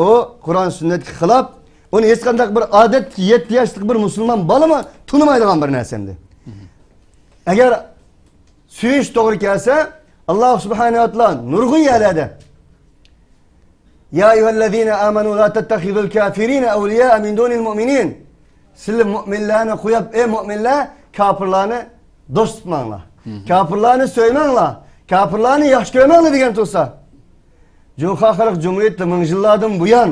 ئۇ قۇرئان سۈننەتكە خىلاپ، ئۇنى ھېچقانداق بىر ئادەتتىكى يەتتە ياشلىق بىر مۇسۇلمان بالىمۇ تونۇمايدىغان بىر نەرسە ئەمدى. ئەگەر سۆيۈش توغرا كەلسە، ئاللاھ سۇبھانەھۇ ۋە تائالا نۇرغۇن يەرلەردە، يا أيها الذين آمنوا لا تتخذوا الكافرين أولياء من دون المؤمنين. سىلەر مۆمىنلەرنى قويۇپ، ئەي مۆمىنلەر، كاپىرلارنى دوست تۇتماڭلار. كاپىرلارنى سۆيمەڭلار. كاپىرلارنى ياخشى كۆرمەڭلار دېگەن تۇرسا. جۇڭخۇا خەلق جۇمھۇرىيىتى مىڭ يىللاردىن بۇيان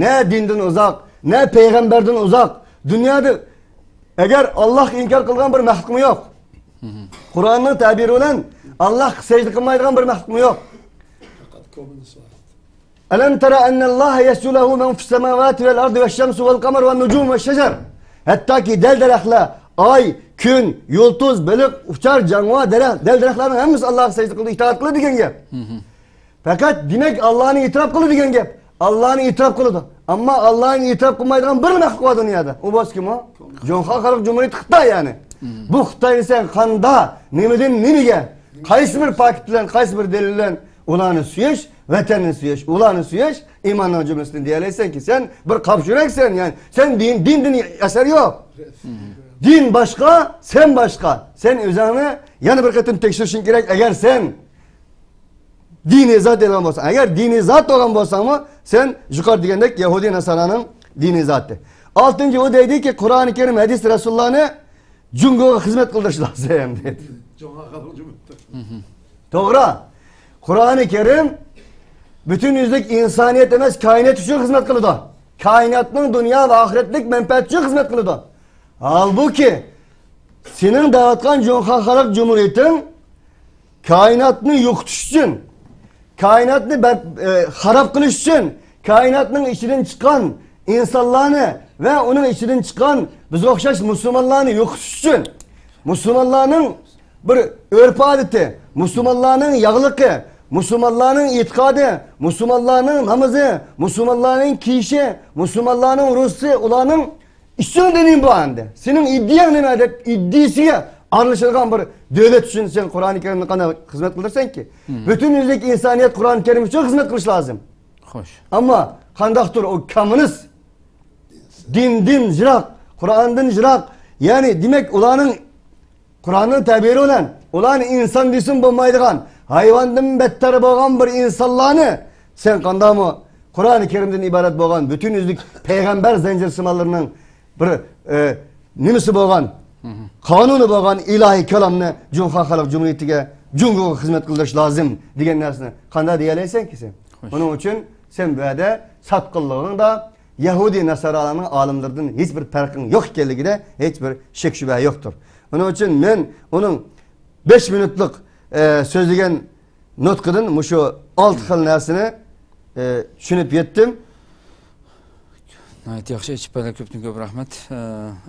نە دىندىن ئۇزاق، نە پەيغەمبەردىن ئۇزاق، دۇنيادا ئەگەر ئاللاھقا ئىنكار قىلغان بىر مەخلۇقمۇ يوق. قۇرئاننىڭ تەبىرى بىلەن ئاللاھقا سەجدە قىلمايدىغان بىر مەخلۇقمۇ يوق. ألم تر أن الله يسجد له من في السماوات والأرض والشمس والقمر والنجوم والشجر. ھەتتاكى دەل-دەرەخلەر، ئاي، كۈن، يۇلتۇز، بېلىق، ئۇچار جانىۋار، دەرەخ، دەل-دەرەخلەرنىڭ ھەممىسى ئاللاھقا سەجدە قىلىدۇ، ئىتائەت قىلىدۇ دېگەن گەپ. پەقەت دېمەك ئاللانى ئېتىراپ قىلىدۇ دېگەن گەپ. ئاللانى ئېتىراپ قىلىدۇ. ئەمما ئاللانى ئېتىراپ قىلمايدىغان بىر مەخلۇق بار دۇنيادا. ئۇ بولسا كىم ئۇ؟ جۇڭخۇا خەلق جۇمھۇرىيىتى خىتاي يەنى. بۇ خىتاينى سەن قاندا، نېمىدىن نېمىگە، قايسى بىر پاكىت بىلەن، قايسى بىر دەلىل بىلەن ئۇلارنى سۆيۈش، ۋەتەننى سۆيۈش، ئۇلارنى سۆيۈش ئىماننىڭ جۈملىسىدىن دېيەلەيسەنكى، سەن بىر قاپچۇرەكسەن، يەنى سەن دىن، دىندىن ئەسەر يوق. دىن باشقا، سەن باشقا. سەن ئۆزۈڭنى يەنە بىر قېتىم تەكشۈرۈشۈڭ كېرەك. ئەگەر سەن دىنىي زات دەيدىغان بولساڭ، ئەگەر دىنىي زات بولغان بولساڭمۇ، سەن يۇقىرى دېگەندەك يەھۇدىي ناسارانىڭ دىنىي زاتى. ئالتىنچى، ئۇ دەيدىكى، قۇرئانى كەرىم، ھەدىس رەسۇلۇللانى جۇڭگوغا خىزمەت قىلدۇرۇش لازىم، دېدى. جۇڭغا خەلق جۇمھۇرىيىتى. توغرا. قۇرئانى كەرىم پۈتۈن يۈزلۈك ئىنسانىيەت ئەمەس، كائىنات ئۈچۈن خىزمەت قىلىدۇ. كائىناتنىڭ دۇنيا ۋە ئاخىرەتلىك مەنپەئەتى ئۈچۈن خىزمەت قىلىدۇ. ھالبۇكى، سېنىڭ دەۋاتقان جۇڭخۇا خەلق جۇمھۇرىيىتىڭ كائىناتنى يوقىتىش ئۈچۈن، كائىناتنى بەر-، ئە، خاراب قىلىش ئۈچۈن، كائىناتنىڭ ئىچىدىن چىققان ئىنسانلارنى ۋە ئۇنىڭ ئىچىدىن چىققان بىزگە ئوخشاش مۇسۇلمانلارنى يوقىتىش ئۈچۈن، مۇسۇلمانلارنىڭ بىر ئۆرپ-ئادىتى، مۇسۇلمانلارنىڭ ياغلىقى، مۇسۇلمانلارنىڭ ئېتىقادى، مۇسۇلمانلارنىڭ نامىزى، مۇسۇلمانلارنىڭ كىيىشى، مۇسۇلمانلارنىڭ روزىسى، ئۇلارنىڭ ئىچىڭدە نېمە بار ئەمدى؟ سېنىڭ ئىدىيەڭ نېمە دەپ ئىدىيىسىگە ئارىلىشىدىغان بىر دۆلەت ئۈچۈن سەن قۇرئانى كەرىمنى قانداق خىزمەت قىلدۇرسەنكى؟ مم. پۈتۈن يۈزلۈك ئىنسانىيەت قۇرئانى كەرىم ئۈچۈن خىزمەت قىلىش لازىم. خوش. ئەمما قانداقتۇر ئۇ كوممۇنىست، دىندىن يىراق، قۇرئاندىن يىراق، يەنى دېمەك ئۇلارنىڭ قۇرئاننىڭ تەبىرى بىلەن ئۇلارنى ئىنسان دېسىمۇ بولمايدىغان، ھايۋاندىن بەتتەر بولغان بىر ئىنسانلارنى سەن قانداقمۇ قۇرئانى كەرىمدىن ئىبارەت بولغان پۈتۈن يۈزلۈك پەيغەمبەر زەنجىرسىمانلىرىنىڭ بىر، ئە، نېمىسى بولغان، مم. قانۇنى بولغان ئىلاھىي كالامنى جۇڭخۇا خەلق جۇمھۇرىيىتىگە، جۇڭگوغا خىزمەت قىلدۇرۇش لازىم دېگەن نەرسىنى قانداق دېيەلەيسەنكى سەن؟ خوش. ئۇنىڭ ئۈچۈن سەن بۇ يەردە ساتقىنلىقىڭدا يەھۇدىي ناسارالارنىڭ ئالىملىرىدىن ھېچ بىر پەرقىڭ يوق ئىكەنلىكىدە ھېچ بىر شەك-شۈبھە يوقتۇر. ئۇنىڭ ئۈچۈن مەن ئۇنىڭ بەش مىنۇتلۇق، ئە، سۆزلىگەن نۇتقىدىن مۇشۇ ئالتە خىل نەرسىنى، ئە، چۈشىنىپ يەتتىم. ناھايىتى ياخشى، ئېچىپ بەردىڭ، كۆپتىن كۆپ رەھمەت. ئە،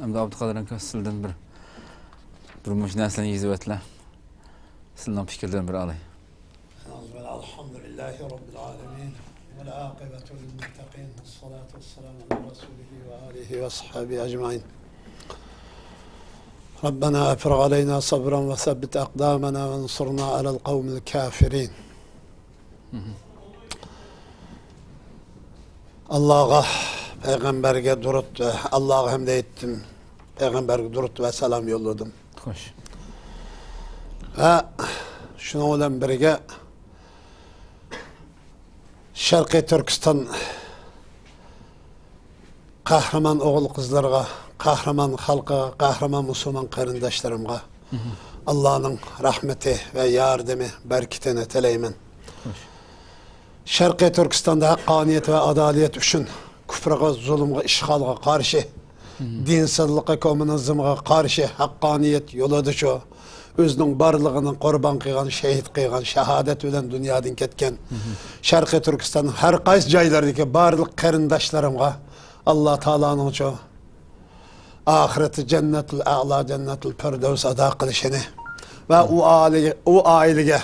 ئەمدى ئابدۇقادىر ئاكا، سىلدىن بىر، بىر مۇشۇ نەرسىلەرنى يېزىۋەتلە. سىلىنىڭ پىكىرلىرىنى بىر ئالاي. الحمد لله رب العالمين، والعاقبة للمتقين، والصلاة والسلام على رسوله وآله وأصحابه أجمعين. ربنا أفرغ علينا صبرا وثبت أقدامنا وانصرنا على القوم الكافرين. ئاللاغا، پەيغەمبەرگە دۇرۇت، ئاللاغا ھەمدە ئېيتتىم، پەيغەمبەرگە دۇرۇت ۋە سالام يوللىدىم. خوش. ۋە شۇنىڭ بىلەن بىرگە، شەرقىي تۈركىستان قەھرىمان ئوغۇل-قىزلىرىغا، قەھرىمان خەلقىگە، قەھرىمان مۇسۇلمان قېرىنداشلىرىمغا ئاللانىڭ رەھمىتى ۋە ياردىمى، بەرىكىتىنى تىلەيمەن. خوش. شەرقىي تۈركىستاندا ھەققانىيەت ۋە ئادالەت ئۈچۈن كۇفرغا، زۇلۇمغا، ئىشغالغا قارشى، دىنسىزلىققا، كوممۇنىزمغا قارشى ھەققانىيەت يولىدىچۇ ئۆزىنىڭ بارلىقىنى قۇربان قىلغان، شېھىت قىلغان، شاھادەت بىلەن دۇنيادىن كەتكەن شەرقىي تۈركىستاننىڭ ھەر قايسى جايلىرىدىكى بارلىق قېرىنداشلىرىمغا ئاللا تائالانىڭچۇ ئاخىرىتى جەننەتۇل ئەلا، جەننەتۇل پىردەۋس ئاتا قىلىشىنى ۋە ئۇ ئائىلىگە، ئۇ ئائىلىگە،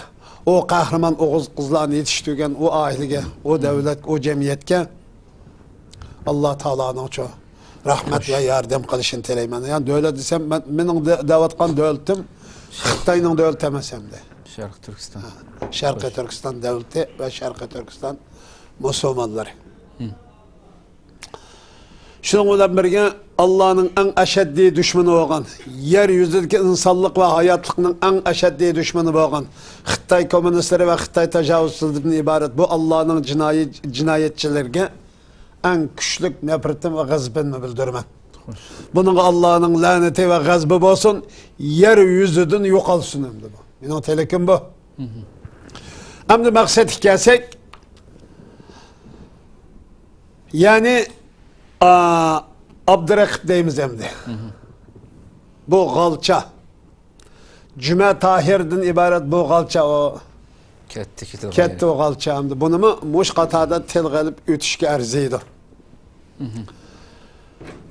ئۇ قەھرىمان ئوغۇز قىزلارنى يېتىشتۈرگەن ئۇ ئائىلىگە، ئۇ دۆلەت، ئۇ جەمئىيەتكە ئاللا تائالانىڭچۇ رەھمەت ۋە ياردەم قىلىشىنى تىلەيمەن. يەنى دۆلەت دېسەم، مەن، مېنىڭ دە-، دەۋاتقان دۆلىتىم خىتاينىڭ دۆلىتى ئەمەس ئەمدى. شەرقىي تۈركىستان. ھە، شەرقىي تۈركىستان دۆلىتى ۋە شەرقىي تۈركىستان مۇسۇلمانلىرى. شۇنىڭ بىلەن بىرگە، ئاللانىڭ ئەڭ ئەشەددىي دۈشمىنى بولغان، يەر يۈزىدىكى ئىنسانلىق ۋە ھاياتلىقنىڭ ئەڭ ئەشەددىي دۈشمىنى بولغان خىتاي كوممۇنىستلىرى ۋە خىتاي تاجاۋۇزچىلىرىدىن ئىبارەت بۇ ئاللانىڭ جىنايى، جىنايەتچىلىرىگە ئەڭ كۈچلۈك نەپرىتىم ۋە غەزىپىمنى بىلدۈرىمەن. خوش. بۇنىڭغا ئاللانىڭ لەنىتى ۋە غەزىپى بولسۇن، يەر يۈزىدىن يوقالسۇن ئەمدى بۇ. مېنىڭ تىلىكىم بۇ. ئەمدى مەقسەتكە كەلسەك، يەنى، ئا، ئابدۇرەقىب دەيمىز ئەمدى. بۇ غالچا. جۈمە تاھىردىن ئىبارەت بۇ غالچا ئۇ. كەتتى، كېتىدۇ. كەتتى ئۇ غالچا ئەمدى. بۇنىمۇ مۇشۇ قاتاردا تىلغا ئېلىپ ئۆتۈشكە ئەرزىيدۇ.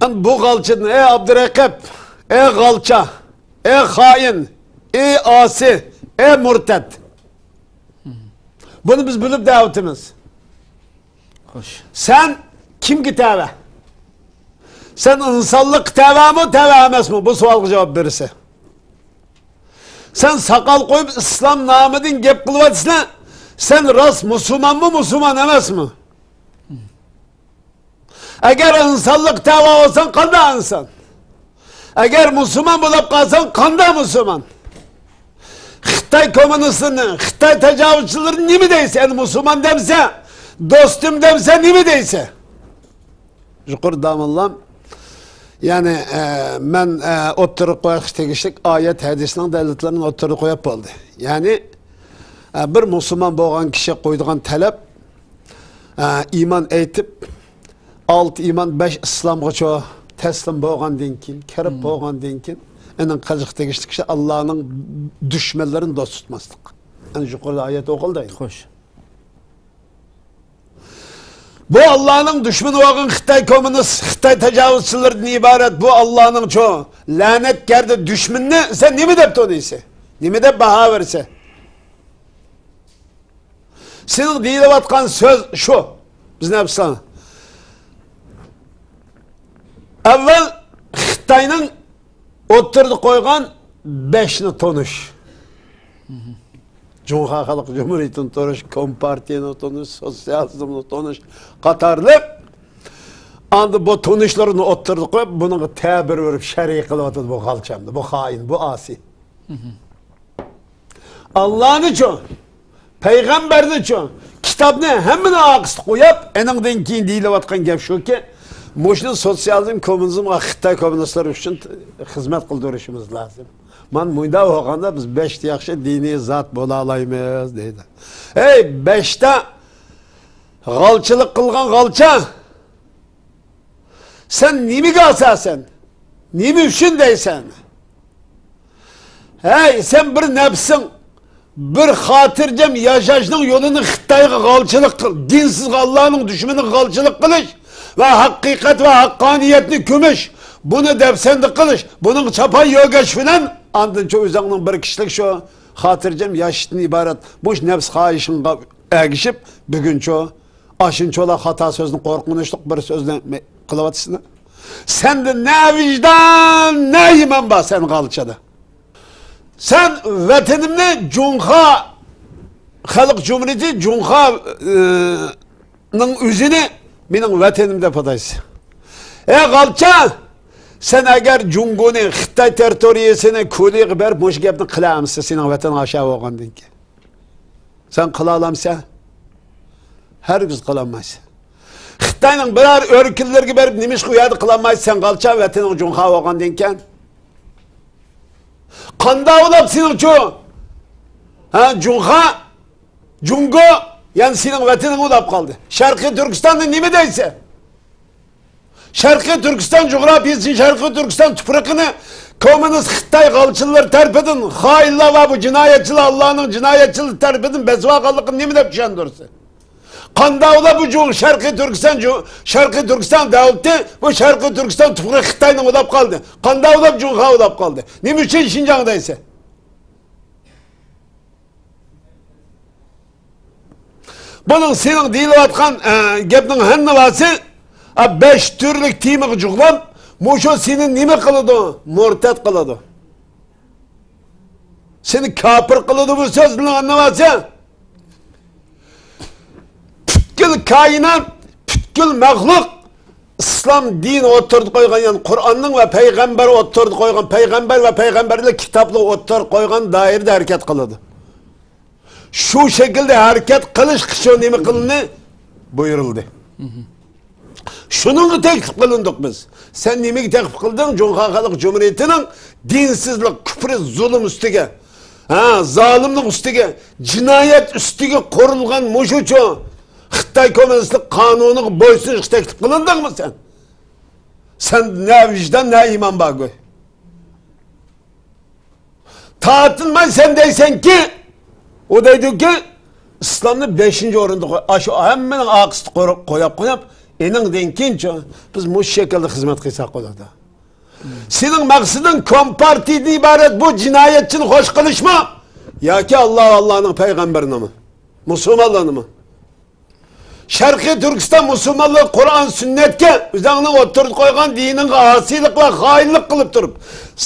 ئەمدى بۇ غالچىدىن، ئەي ئابدۇرەقىب، ئەي غالچا، ئەي خائىن، ئەي ئاسىي، ئەي مۇرتەد. بۇنى بىز بىلىپ دەۋاتىمىز. خوش. سەن كىمگە تەۋە؟ سەن ئىنسانلىققا تەۋەمۇ، تەۋە ئەمەسمۇ؟ بۇ سوئالغا جاۋاب بېرىسەن. سەن ساقال قويۇپ، ئىسلام نامىدىن گەپ قىلىۋاتىسەن. سەن راست مۇسۇلمانمۇ، مۇسۇلمان ئەمەسمۇ؟ ئەگەر ئىنسانلىققا تەۋە بولساڭ، قانداق ئىنسان؟ ئەگەر مۇسۇلمان بولۇپ قالساڭ، قانداق مۇسۇلمان؟ خىتاي كوممۇنىستلىرىنى، خىتاي تاجاۋۇزچىلىرىنى نېمە دەيسەن؟ ئەنە مۇسۇلمان دەمسەن، دوستۇم دەمسەن، نېمە دەيسەن؟ يۇقىرى داموللام، يەنى، ئە، مەن، ئە، ئوتتۇرىغا قويۇشقا تېگىشلىك ئايەت، ھەدىسنىڭ دەلىللىرىنى ئوتتۇرىغا قويۇپ بولدى. يەنى، ئە، بىر مۇسۇلمان بولغان كىشى قويىدىغان تەلەپ، ئە، ئىمان ئېيتىپ، ئالتە ئىمان، بەش ئىسلامغىچۇ تەسلىم بولغاندىن كېيىن، كىرىپ بولغاندىن كېيىن، ئېنىڭ قىلىشقا تېگىشلىك ئىشى ئاللانىڭ دۈشمەنلىرىنى دوست تۇتماسلىق. ئەنە يۇقىرىدا ئايەت ئوقۇلدى. خوش. بۇ ئاللانىڭ دۈشمىنى بولغان خىتاي كوممۇنىست، خىتاي تاجاۋۇزچىلىرىدىن ئىبارەت بۇ ئاللانىڭچۇ لەنەتگەردە دۈشمىنىنى سەن نېمە دەپ تونۇيسەن؟ نېمە دەپ باھا بېرىسەن؟ سېنىڭ دېيىلىۋاتقان سۆز شۇ. بىزنى ئەپسانە. ئەۋۋەل خىتاينىڭ ئوتتۇرىدا قويغان بەشنى تونۇش. جۇڭخۇا خەلق جۇمھۇرىيىتىنى تونۇش، كومپارتىيىنى تونۇش، سوتسىيالىزمنى تونۇش قاتارلىق. ئاندىن بۇ تونۇشلىرىنى ئوتتۇرىدا قويۇپ، بۇنىڭغا تەبىر بېرىپ شەرھ قىلىۋاتىدۇ بۇ غالچامدا، بۇ خائىن، بۇ ئاسىي. ئاللانىچۇ، پەيغەمبەرنىچۇ، كىتابنى ھەممىنى ئارقىسىدا قويۇپ، ئېنىڭدىن كېيىن دېيىلىۋاتقان گەپ شۇكى، مۇشۇنى سوتسىيالىزم، كوممۇنىزمغا، خىتاي كوممۇنىستلىرى ئۈچۈن خىزمەت قىلدۇرۇشىمىز لازىم. مانا مۇنداق بولغاندا بىز بەشتە ياخشى دىنىي زات بولالايمىز دەيدۇ. ھەي، بەشتە غالچىلىق قىلغان غالچا! سەن نېمىگە ئاساسەن؟ نېمە ئۈچۈن دەيسەن؟ ھەي، سەن بىر نەپسىڭ، بىر خاتىرجەم ياشاشنىڭ يولىنى خىتايغا غالچىلىق قىل، دىنسىز ئاللانىڭ دۈشمىنىگە غالچىلىق قىلىش ۋە ھەقىقەت ۋە ھەققانىيەتنى كۆمۈش، بۇنى دەپسەندە قىلىش، بۇنىڭغا چاپان يۆگەش بىلەن ئاندىنچۇ ئۆزۈڭنىڭ بىر كىشىلىك شۇ خاتىرجەم ياشاشتىن ئىبارەت مۇشۇ نەپس خاھىشىڭغا ئەگىشىپ، بۈگۈنچۇ ئاشۇنچىۋالا خاتا سۆزنى، قورقۇنچلۇق بىر سۆزنى مە-، قىلىۋاتىسىلەر. سەندە نە ۋىجدان، نە ئىمان بار سەن غالچىدا. سەن ۋەتىنىمنى جۇڭخۇا خەلق جۇمھۇرىيىتى، جۇڭخۇا، ئى، نىڭ ئۆزىنى مېنىڭ ۋەتىنىم دەپ ئاتايسەن. ئەي غالچا! سەن ئەگەر جۇڭگونى، خىتاي تېررىتورىيىسىنى كۇلىغا بېرىپ مۇشۇ گەپنى قىلامسەن سېنىڭ ۋەتىنىڭ ئاشا بولغاندىن كېيىن؟ سەن قىلالامسەن؟ ھەرگىز قىلالمايسەن. خىتاينىڭ بىرەر ئۆلكىلىرىگە بېرىپ نېمىشقا ئۇ يەردە قىلالمايسەن، سەن غالچا، ۋەتىنىڭ جۇڭخۇا بولغاندىن كېيىن؟ قانداق ئۇلاپ سېنىڭچۇ؟ ھە، جۇڭخۇا، جۇڭگو، يەنە سېنىڭ ۋەتىنىڭ ئۇلاپ قالدى. شەرقىي تۈركىستاننى نېمە دەيسەن؟ شەرقىي تۈركىستان جۇغراپىيىسىنى، شەرقىي تۈركىستان تۇپرىقىنى كوممۇنىست خىتاي غالچىلىرى تەرىپىدىن، خائىنلار ۋە بۇ جىنايەتچىلەر، ئاللانىڭ جىنايەتچىلىرى تەرىپىدىن بېسىۋالغانلىقىنى نېمە دەپ چۈشەندۈرىسەن؟ قانداق ئۇلار بۇ جۇ-، شەرقىي تۈركىستان جۇ-، شەرقىي تۈركىستان دۆلىتى بۇ شەرقىي تۈركىستان تۇپرىقى خىتاينىڭ ئۇلاپ قالدى؟ قانداق ئۇلاپ جۇڭخۇا ئۇلاپ قالدى؟ نېمە ئۈچۈن شىنجاڭ دەيسەن؟ بۇنىڭ سېنىڭ دېيىلىۋاتقان، ئە، گەپنىڭ ھەننىۋاسى، ئە، بەش تۈرلۈك تېمىغا جۇغلاپ، مۇشۇ سېنى نېمە قىلىدۇ؟ مۇرتەت قىلىدۇ. سېنى كاپىر قىلىدۇ بۇ سۆزنىڭ ھەننىۋاسى. پۈتكۈل كائىنات، پۈتكۈل مەخلۇق ئىسلام دىنى ئوتتۇرىدا قويغان، يەنى قۇرئاننىڭ ۋە پەيغەمبەر ئوتتۇرىدا قويغان، پەيغەمبەر ۋە پەيغەمبەرلىك كىتابلىق ئوتتۇرىدا قويغان دائىرىدە ھەرىكەت قىلىدۇ. شۇ شەكىلدە ھەرىكەت قىلىشقا شۇ نېمە قىلىنى بۇيرۇلدى. شۇنىڭغا تەكلىپ قىلىندۇق بىز. سەن نېمىگە تەكلىپ قىلدىڭ؟ جۇڭخۇا خەلق جۇمھۇرىيىتىنىڭ دىنسىزلىق، كۇپرى، زۇلۇم ئۈستىگە، ھە، زالىملىق ئۈستىگە، جىنايەت ئۈستىگە قۇرۇلغان مۇشۇچۇ خىتاي كوممۇنىستلىق قانۇنىغا بويسۇنۇشقا تەكلىپ قىلىندىڭمۇ سەن؟ سەن نە ۋىجدان، نە ئىمان بار گۇي. تارتىنماي سەن دەيسەنكى، ئۇ دەيدۇكى، ئىسلامنى بەشىنچى ئورۇندا قوي، ئاشۇ ھەممىنىڭ ئارقىسىدا قويۇپ، قويۇپ، قويۇپ، ئېنىڭدىن كېيىنچۇ بىز مۇشۇ شەكىلدە خىزمەت قىلساق بولىدۇ. سېنىڭ مەقسىتىڭ كومپارتىيىدىن ئىبارەت بۇ جىنايەتچىنى خوش قىلىشمۇ؟ ياكى ئاللا، ئاللانىڭ پەيغەمبىرىنىمۇ؟ مۇسۇلمانلارنىمۇ؟ شەرقىي تۈركىستان مۇسۇلمانلىرى قۇرئان سۈننەتكە، ئۆزۈڭنىڭ ئوتتۇرىدا قويغان دىنىڭغا ئاسىيلىق ۋە خائىنلىق قىلىپ تۇرۇپ،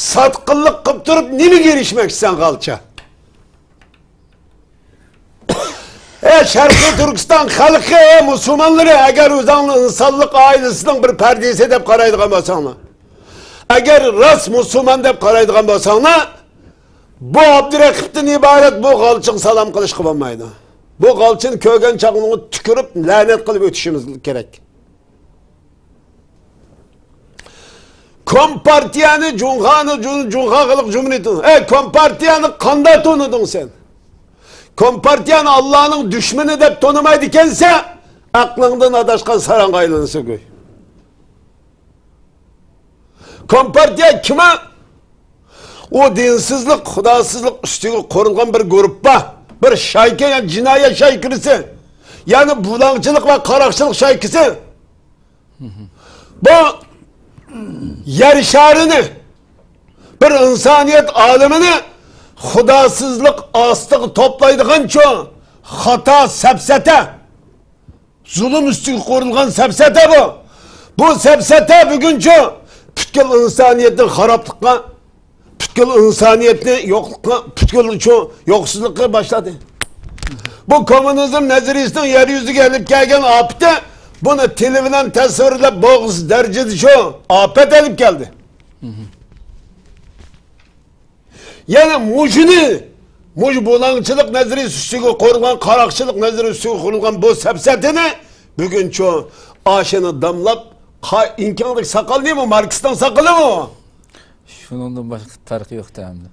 ساتقىنلىق قىلىپ تۇرۇپ نېمىگە ئېرىشمەكچىسەن غالچا؟ ئەي شەرقىي تۈركىستان خەلقى، ئەي مۇسۇلمانلىرى، ئەگەر ئۆزۈڭنى ئىنسانلىق ئائىلىسىنىڭ بىر پەردىسى دەپ قارايدىغان بولساڭلار، ئەگەر راست مۇسۇلمان دەپ قارايدىغان بولساڭلار، بۇ ئابدۇرەقىپتىن ئىبارەت بۇ غالچىغا سالام قىلىشقا بولمايدۇ. بۇ غالچىنى كۆرگەن چاغلىرىڭغا تۈكۈرۈپ لەنەت قىلىپ ئۆتۈشىمىز كېرەك. كومپارتىيەنى جۇڭخانى، جۇ-، جۇڭخا خەلق جۇمھۇرىيىتىنى، ئەي، كومپارتىيەنى قانداق تونۇدۇڭ سەن؟ كومپارتىيەنى ئاللانىڭ دۈشمىنى دەپ تونۇمايدىكەنسەن، ئەقلىڭدىن ئاداشقان ساراڭغا ئايلىنىسەن گۇي. كومپارتىيە كىم؟ ئۇ دىنسىزلىق، خۇداسىزلىق ئۈستىگە قۇرۇلغان بىر گۇرۇپپا، بىر شايكا، يەنى جىنايەت شايكىسى، يەنى بۇلاڭچىلىق ۋە قاراقچىلىق شايكىسى. بۇ يەر شارىنى، بىر ئىنسانىيەت ئالىمىنى خۇداسىزلىق ئاستىغا توپلايدىغانچۇ خاتا سەپسەتە، زۇلۇم ئۈستىگە قۇرۇلغان سەپسەتە بۇ. بۇ سەپسەتە بۈگۈنچۇ پۈتكۈل ئىنسانىيەتنى خارابلىققا، پۈتكۈل ئىنسانىيەتنى يوقلۇققا، پۈتكۈل شۇ يوقسۇزلۇققا باشلىدى. بۇ كوممۇنىزم نەزەرىيىسىنىڭ يەر يۈزىگە ئېلىپ كەلگەن ئاپىتى، بۇنى تىلى بىلەن تەسۋىرلەپ بولغۇسىز دەرىجىدە شۇ ئاپەت ئېلىپ كەلدى. يەنى مۇشۇنى، مۇشۇ بۇلاڭچىلىق نەزەرىيىسى ئۈستىگە قۇرۇلغان، قاراقچىلىق نەزەرىيىسى ئۈستىگە قۇرۇلغان بۇ سەپسەتىنى بۈگۈنچۇ ئاشۇنى داملاپ، قا-، ئىنكاڭدىكى ساقال نېمە؟ ماركسنىڭ ساقىلىمۇ؟ شۇنىڭدىن باشقا پەرقى يوق ئەمدى.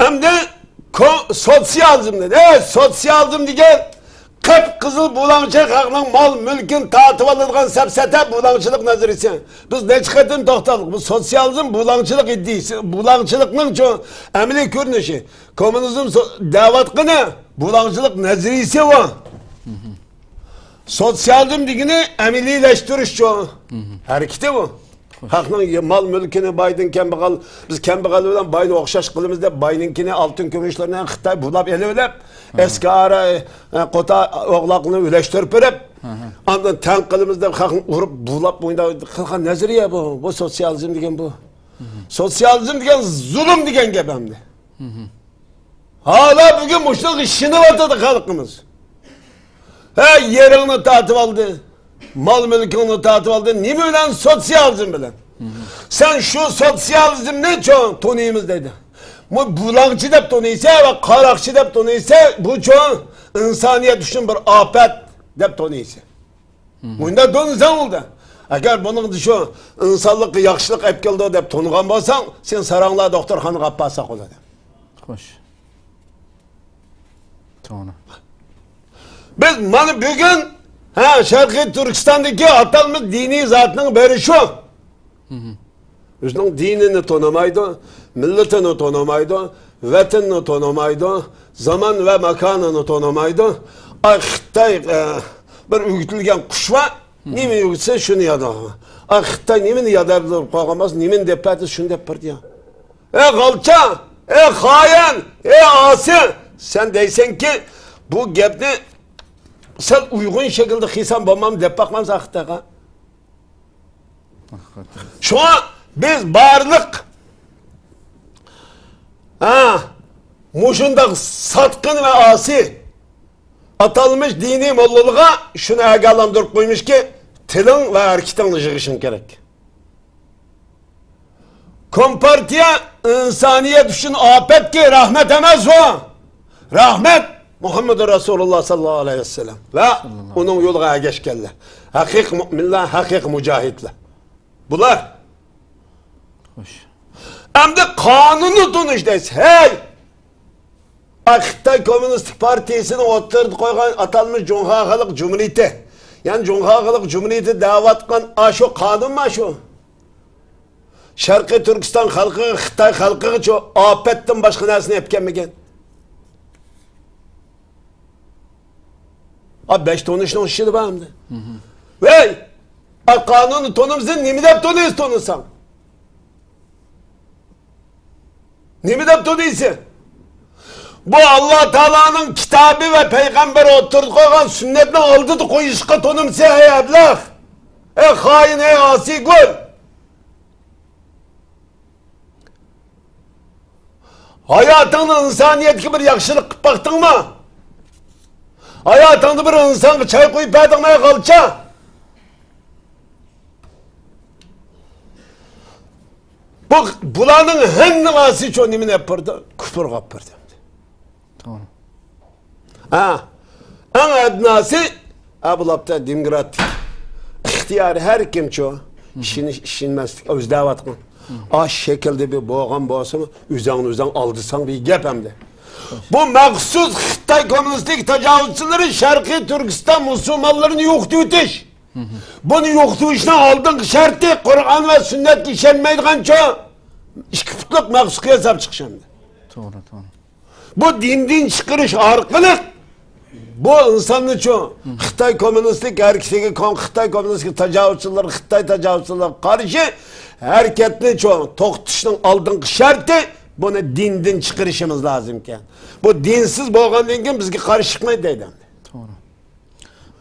ئەمدى كو-، سوتسىيالىزم دېدى. ئەي، سوتسىيالىزم دېگەن قىپقىزىل بۇلاڭچى خەقنىڭ مال-مۈلكىنى تارتىۋالىدىغان سەپسەتە بۇلاڭچىلىق نەزەرىيىسى. بىز نەچچە قېتىم توختالدۇق. بۇ سوتسىيالىزم بۇلاڭچىلىق ئىدىيىسى، بۇلاڭچىلىقنىڭچۇ ئەمەلىي كۆرۈنۈشى. كوممۇنىزم سو-، دەۋاتقىنى بۇلاڭچىلىق نەزەرىيىسى بۇ. سوتسىيالىزم دېگىنى ئەمەلىيلەشتۈرۈشچۇ ھەرىكىتى بۇ. خەقنىڭ مال-مۈلكىنى بايدىن كەمبەغەل، بىز كەمبەغەل بىلەن باينى ئوخشاش قىلىمىز دەپ، باينىڭكىنى، ئالتۇن-كۈمۈشلىرىنى خىتاي بۇلاپ ئېلىۋېلىپ، ئەسكى ئارا، ئە، قوتا ئوغلاقنى ئۈلەشتۈرۈپ بېرىپ، ئاندىن تەڭ قىلىمىز دەپ، خەقنى ئۇرۇپ، بۇلاپ، مۇنداق قىلغان نەزەرىيە بۇ. بۇ سوتسىيالىزم دېگەن بۇ. سوتسىيالىزم دېگەن زۇلۇم دېگەن گەپ ئەمدى. ھالا بۈگۈن مۇشۇنىڭغا ئىشىنىۋاتىدۇ خەلقىمىز. ھە، يېرىڭنى تارتىۋالدى، مال-مۈلكۈڭنى تارتىۋالدى. نېمە بىلەن؟ سوتسىيالىزم بىلەن. سەن شۇ سوتسىيالىزمنى چوڭ تونۇيمىز دەيدۇ. بۇ بۇلاڭچى دەپ تونۇيسەن ۋە قاراقچى دەپ تونۇيسەن، بۇ چوڭ ئىنسانىيەت ئۈچۈن بىر ئاپەت دەپ تونۇيسەن. مۇنداق تونۇساڭ بولدى. ئەگەر بۇنىڭدا شۇ ئىنسانلىققا ياخشىلىق ئەپ كېلىدۇ دەپ تونۇغان بولساڭ، سېنى ساراڭلار دوختۇرخانىغا ئاپارساق بولىدۇ. خوش. توغرا. بىز مانا بۈگۈن، ھە، شەرقىي تۈركىستاندىكى ئاتالمىش دىنىي زاتنىڭ بىرى شۇ. ئۆزىنىڭ دىنىنى تونۇمايدۇ، مىللىتىنى تونۇمايدۇ، ۋەتىنىنى تونۇمايدۇ، زامان ۋە ماكانىنى تونۇمايدۇ. ئاي خىتاي، ئە، بىر ئۆگىتىلگەن قۇش بار، نېمە ئۆگىتسە شۇنى يادىغا. ئاي خىتاي نېمىنى ياداپ قويغان بولسا، نېمىنى دەپ بەردى، شۇنى دەپ بەردى يا. ئەي غالچا، ئەي خائىن، ئەي ئاسىي، سەن دەيسەنكى، بۇ گەپنى سەل ئۇيغۇن شەكىلدە قىلسام بولمامدۇ دەپ باقمامسەن خىتايغا؟ شۇڭا بىز بارلىق، ھە، مۇشۇنداق ساتقىن ۋە ئاسىي ئاتالمىش دىنىي موللىلىغا شۇنى ئاگاھلاندۇرۇپ قويمىشكى، تىلىڭ ۋە ھەرىكىتىڭنى يىغىشىڭ كېرەك. كومپارتىيە ئىنسانىيەت ئۈچۈن ئاپەتكى رەھمەت ئەمەس ئۇ. رەھمەت مۇھەممەدۇر رەسۇلۇللا ساللاللاھۇ ئەلەيھى ۋەسەللەم ۋە ئۇنىڭ يولىغا ئەگەشكەنلەر. ھەقىقىي مۇئمىنلار، ھەقىقىي مۇجاھىدلار. بۇلار. خوش. ئەمدى قانۇننى تونۇش دەيسىز. ھەي! ئا، خىتاي كوممۇنىستىك پارتىيىسىنى ئوتتۇرىدا قويغان ئاتالمىش جۇڭخۇا خەلق جۇمھۇرىيىتى. يەنى جۇڭخۇا خەلق جۇمھۇرىيىتى دەۋاتقان ئاشۇ قانۇنما شۇ؟ شەرقىي تۈركىستان خەلقىگە، خىتاي خەلقىگە شۇ ئاپەتتىن باشقا نەرسىنى ئەپ كەلمىگەن. ئا، بەش تونۇشنىڭ ئىچىدە بار ئەمدى. ۋەي! ئا، قانۇننى تونۇمسىز، نېمە دەپ تونۇيسىز تونۇساڭ؟ نېمە دەپ تونۇيسىز؟ بۇ ئاللا تائالانىڭ كىتابى ۋە پەيغەمبەر ئوتتۇرىدا قويغان سۈننەتنىڭ ئالدىدا قويۇشقا تونۇمسىز، ئەي ئەبلەخ! ئەي خائىن، ئەي ئاسىيگۈل! ھاياتىڭدا ئىنسانىيەتكە بىر ياخشىلىق قىلىپ باقتىڭمۇ؟ ھاياتىڭدا بىر ئىنسانغا چاي قۇيۇپ بەردىڭمۇ، ئەي غالچا؟ بۇ، بۇلارنىڭ ھەممىسى شۇ نېمىنى ئەپ بەردى؟ كۇپۇرغا ئەپ بەردى. توغرا. ھە، ئەڭ ئەدناسى، ھە، بۇلاپتا دېموكراتىك ئىختىيارى ھەر كىم شۇ ئىشىنىش، ئىشىنمەسلىك ئۆزلەۋاتقان. ئاش شەكىلدە بىر بولغان بولسىمۇ، ئۆزۈڭنى ئۆزۈڭ ئالدىساڭ بىر گەپ ئەمدى. بۇ مەخسۇس خىتاي كوممۇنىستىك تاجاۋۇزچىلىرى شەرقىي تۈركىستان مۇسۇلمانلىرىنى يوقىتىۋېتىش. بۇنى يوقىتىۋېتىشنىڭ ئالدىنقى شەرتى قۇرئان ۋە سۈننەتكە ئىشەنمەيدىغان چوڭ ئىككى پۇتلۇق مەخسۇس قىياس ئېلىپ چىقىش ئەمدى. توغرا، توغرا. بۇ دىندىن چىقىرىش ئارقىلىق بۇ ئىنساننىچۇ خىتاي كوممۇنىستىك ھەرىكىتىگە، كون-، خىتاي كوممۇنىستىك تاجاۋۇزچىلىرى، خىتاي تاجاۋۇزچىلىرىغا قارشى ھەرىكەتنىچۇ توختىتىشنىڭ ئالدىنقى شەرتى بۇنى دىندىن چىقىرىشىمىز لازىمكەن. بۇ دىنسىز بولغاندىن كېيىن بىزگە قارشى چىقمايدۇ دەيدۇ. توغرا.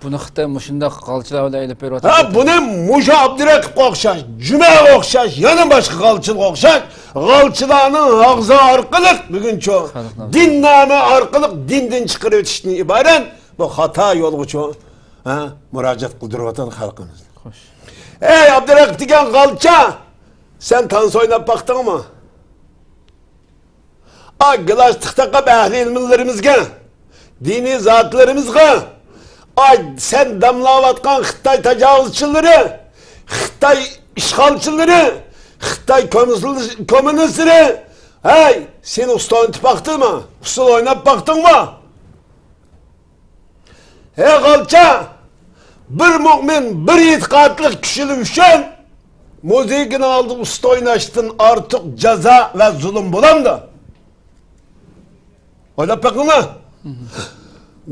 بۇنى خىتاي مۇشۇنداق غالچىلار بىلەن ئېلىپ بېرىۋاتىدۇ. ھە، بۇنى مۇشۇ ئابدۇرەقىپقە ئوخشاش، جۈمەگە ئوخشاش، يەنە باشقا غالچىلارغا ئوخشاش، غالچىلارنىڭ ئاغزى ئارقىلىق بۈگۈنچۇ خەلقنى دىن نامى ئارقىلىق دىندىن چىقىرىۋېتىشتىن ئىبارەت بۇ خاتا يولغىچۇ، ھە، مۇراجىئەت قىلدۇرۇۋاتىدۇ خەلقىمىز. خوش. ئەي ئابدۇرەقىپ دېگەن غالچا، سەن تانسا ئويناپ باقتىڭمۇ؟ ئا، گىلاستىق تاقاپ ئەھلى ئىلىملىرىمىزگە، دىنىي زاتلىرىمىزغا، ئا، سەن داملاۋاتقان خىتاي تاجاۋۇزچىلىرى، خىتاي ئىشغالچىلىرى، خىتاي كوممۇنىز-، كوممۇنىستلىرى، ھەي، سېنى ئۇستا ئوينىتىپ باقتىمۇ؟ ئۇسسۇل ئويناپ باقتىڭمۇ؟ ھەي غالچا! بىر مۆمىن، بىر ئېتىقادلىق كىشىلىك ئۈچۈن مۇزىكىنىڭ ئالدىدا ئۇستا ئويناشتىن ئارتۇق جازا ۋە زۇلۇم بولامدۇ؟ ئويلاپ بېقىڭلار.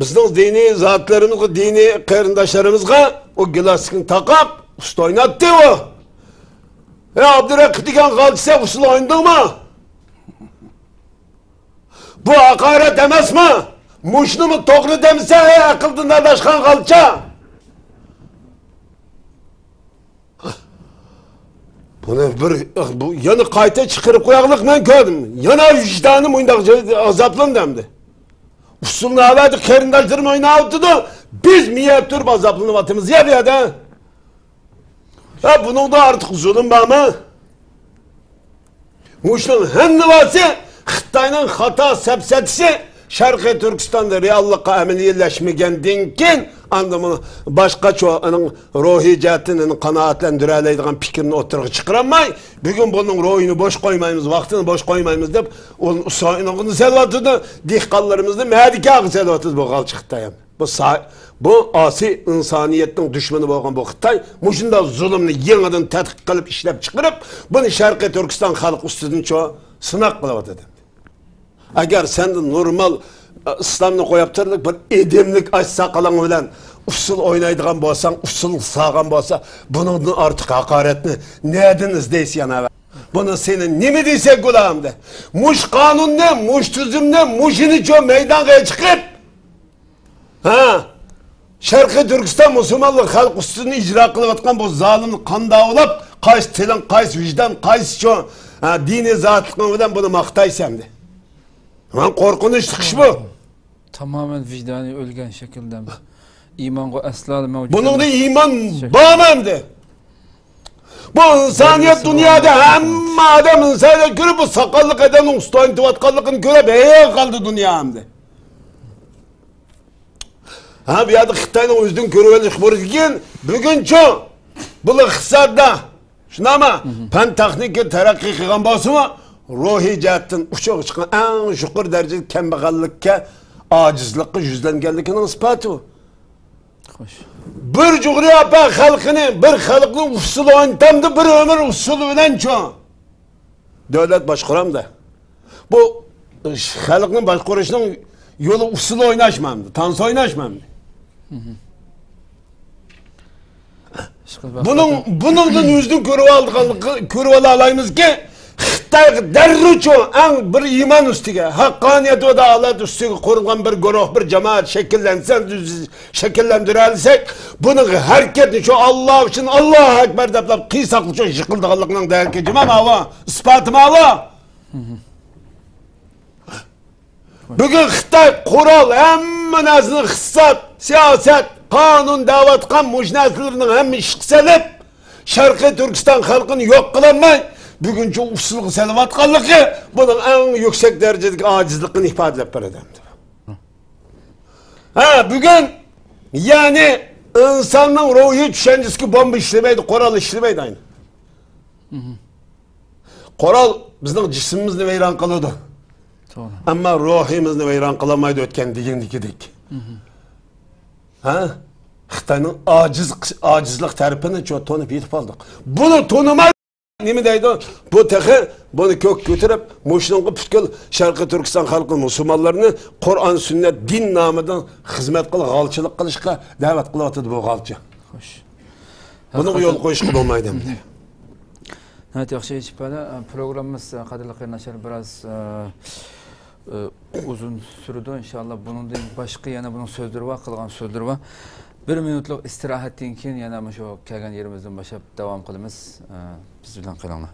بىزنىڭ دىنىي زاتلىرىمىزغا، دىنىي قېرىنداشلىرىمىزغا ئۇ گىلاستىكنى تاقاپ ئۇستا ئويناتتى ئۇ. ھەي ئابدۇرەقىپ دېگەن غالچا، سەن ئۇسسۇل ئوينىدىڭمۇ؟ بۇ ھاقارەت ئەمەسمۇ؟ مۇشۇنىمۇ توغرا دەمسەن، ئەي ئەقىلدىن ئاداشقان غالچا! بۇنى بىر، بۇ يەنە قايتا چىقىرىپ قوياقلىق مەن كۆردۈم. يەنە ۋىجدانى مۇنداق ئازابلاندى ئەمدى. ئۇسسۇلنى ئەۋەتتى، قېرىنداشلىرىم ئويناۋاتىدۇ. بىز مىيەپ تۇرۇپ ئازابلىنىۋاتىمىز يا بۇ يەردە. ھە، بۇنىڭدا ئارتۇق زۇلۇم بارمۇ؟ مۇشۇنىڭ ھەممىسى خىتاينىڭ خاتا سەپسەتىسى. شەرقىي تۈركىستاندا رېئاللىققا ئەمەلىيلەشمىگەندىن كېيىن، ئاندىن باشقا چوڭ روھىي جەھەتتىن ئۇنى قانائەتلەندۈرەلەيدىغان پىكىرنى ئوتتۇرىغا چىقىرالماي، بۈگۈن بۇنىڭ روھىنى بوش قويمايمىز، ۋاقتىنى بوش قويمايمىز دەپ، ئۇنى ئۇسسۇلنى سېلىۋاتىدۇ، دېھقانلىرىمىزنى مەدىكارغا سېلىۋاتىدۇ بۇ غالچا خىتاي. بۇ سا-، بۇ ئاسىي ئىنسانىيەتنىڭ دۈشمىنى بولغان بۇ خىتاي مۇشۇنداق زۇلۇمنى يېڭىدىن تەتقىق قىلىپ ئىشلەپ چىقىرىپ، بۇنى شەرقىي تۈركىستان خەلقى ئۈستىدىن چو-، سىناق قىلىۋاتىدۇ. ئەگەر سەندە نورمال، ئە، ئىسلامنى قويۇپ تۇرۇپ، بىر ئادەملىك ئاچ ساقىلىڭ بىلەن ئۇسسۇل ئوينايدىغان بولساڭ، ئۇسسۇل سالغان بولسا، بۇنىڭدىن ئارتۇق ھاقارەتنى نەدىن ئىزدەيسەن يەنە؟ بۇنى سېنى نېمە دېسەك بولامدۇ؟ مۇش قانۇننى، مۇش تۈزۈمنى، مۇشۇنى چو مەيدانغا چىقىپ، ھە؟ شەرقىي تۈركىستان مۇسۇلمانلىق خەلقى ئۈستىدىن ئىجرا قىلىۋاتقان بۇ زالىمنى قانداق ئولاپ، قايسى تىلىڭ، قايسى ۋىجدان، قايسى چوڭ، ھە، دىنىي زاتلىقىڭ بىلەن بۇنى ماختايسەن ئەمدى؟ مانا قورقۇنچلۇق ئىش بۇ. تامامەن ۋىجدانى ئۆلگەن شەكىلدە. ئىمانغا ئەسلا مەۋجۇت بۇنىڭدا ئەمەس. ئىمان شەكىل. بارمۇ ئەمدى؟ بۇ ئىنسانىيەت دۇنيادا ھەممە ئادەم ئىنسانىيەت كۆرۈپ، بۇ ساقاللىق ئادەمنىڭ ئۇستا ئوينىتىۋاتقانلىقىنى كۆرۈپ، ھەيران قالدى دۇنيا ئەمدى. ھە، بۇ يەردە خىتاينىڭ ئۆزىدىن كۆرۈۋېلىش بۇرچى ئىكەن. بۈگۈنچۇ بۇ ئىقتىسادتا، شۇنداقمۇ؟ پەن تېخنىكا تەرەققىي قىلغان بولسىمۇ، روھىي جەھەتتىن ئۇچۇرغا چىققان ئەڭ يۇقىرى دەرىجىدە كەمبەغەللىككە، ئاجىزلىققا يۈزلەنگەنلىكىنىڭ ئىسپاتى ئۇ. خوش. بىر جۇغراپىيە خەلقىنى، بىر خەلقنى ئۇسسۇل ئوينىتامدۇ، بىر ئۆمۈر ئۇسسۇل بىلەنچۇ؟ دۆلەت باشقۇرامدۇ؟ بۇ خەلقنى باشقۇرۇشنىڭ يولى ئۇسسۇل ئويناشمامدۇ؟ تانسا ئويناشمامدۇ؟ بۇنىڭ، بۇنىڭدىن يۈزدىن كۆرۈۋالىدىغانلىقى، كۆرۈۋالالايمىزكى، خىتايغا دەررۇچۇ ئەڭ بىر ئىمان ئۈستىگە، ھەققانىيەت ۋە ئادالەت ئۈستىگە قۇرۇلغان بىر گۇرۇھ، بىر جامائەت شەكىللەنسە، شەكىللەندۈرەلىسەك، بۇنىڭ ھەرىكەتنى شۇ ئاللا ئۈچۈن، ئاللاھۇ ئەكبەر دەپلا قىلساقلا شۇ يىقىلىدىغانلىقىنىڭ دەلىلى جۇمۇ ماۋۇ، ئىسپاتى ماۋۇ. بۈگۈن خىتاي قورال، ھەممە نەرسىنى ئىقتىساد، سىياسەت، قانۇن دەۋاتقان مۇشۇ نەرسىلەرنىڭ ھەممە ئىشقا سېلىپ، شەرقىي تۈركىستان خەلقىنى يوق قىلالماي، بۈگۈنچە ئۇسسۇلغا سېلىۋاتقانلىقى بۇنىڭ ئەڭ يۈكسەك دەرىجىدىكى ئاجىزلىقىنى ئىپادىلەپ بېرىدۇ. ھە، بۈگۈن، يەنى ئىنساننىڭ روھىي چۈشەنچىسىگە بومبا ئىشلىمەيدۇ، قورال ئىشلىمەيدۇ ئاينى. قورال بىزنىڭ جىسمىمىزنى ۋەيران قىلىدۇ، توغرا. ئەمما روھىمىزنى ۋەيران قىلالمايدۇ، ئۆتكەن دېگەندىكىدەك. ھە؟ خىتاينىڭ ئاجىز، ئاجىزلىق تەرىپىنى چو-، تونۇپ يېتىپ قالدۇق. بۇنى تونۇماي نېمە دەيدۇ؟ بۇ تېخى بۇنى كۆك كۆتۈرۈپ، مۇشۇنىڭغا پۈتكۈل شەرقىي تۈركىستان خەلقى مۇسۇلمانلىرىنى قۇرئان، سۈننەت، دىن نامىدا خىزمەت قىل، غالچىلىق قىلىشقا دەۋەت قىلىۋاتىدۇ بۇ غالچا. خوش. بۇنىڭغا يول قويۇشقا بولمايدۇ ئەمدى. ناھايىتى ياخشى، ئىپادە. پروگراممىمىز، قەدىرلىك قېرىنداشلار، بىراز، ئە، ئۇزۇن سۈرىدۇ. ئىنشاللا بۇنىڭدىن باشقا يەنە بۇنىڭ سۆزلىرى بار، قالغان سۆزلىرى بار. بىر مىنۇتلۇق ئىستىراھەتتىن كېيىن يەنە مۇشۇ كەلگەن يېرىمىزدىن باشلاپ داۋام قىلىمىز. ئە، بىز بىلەن قېلىڭلار.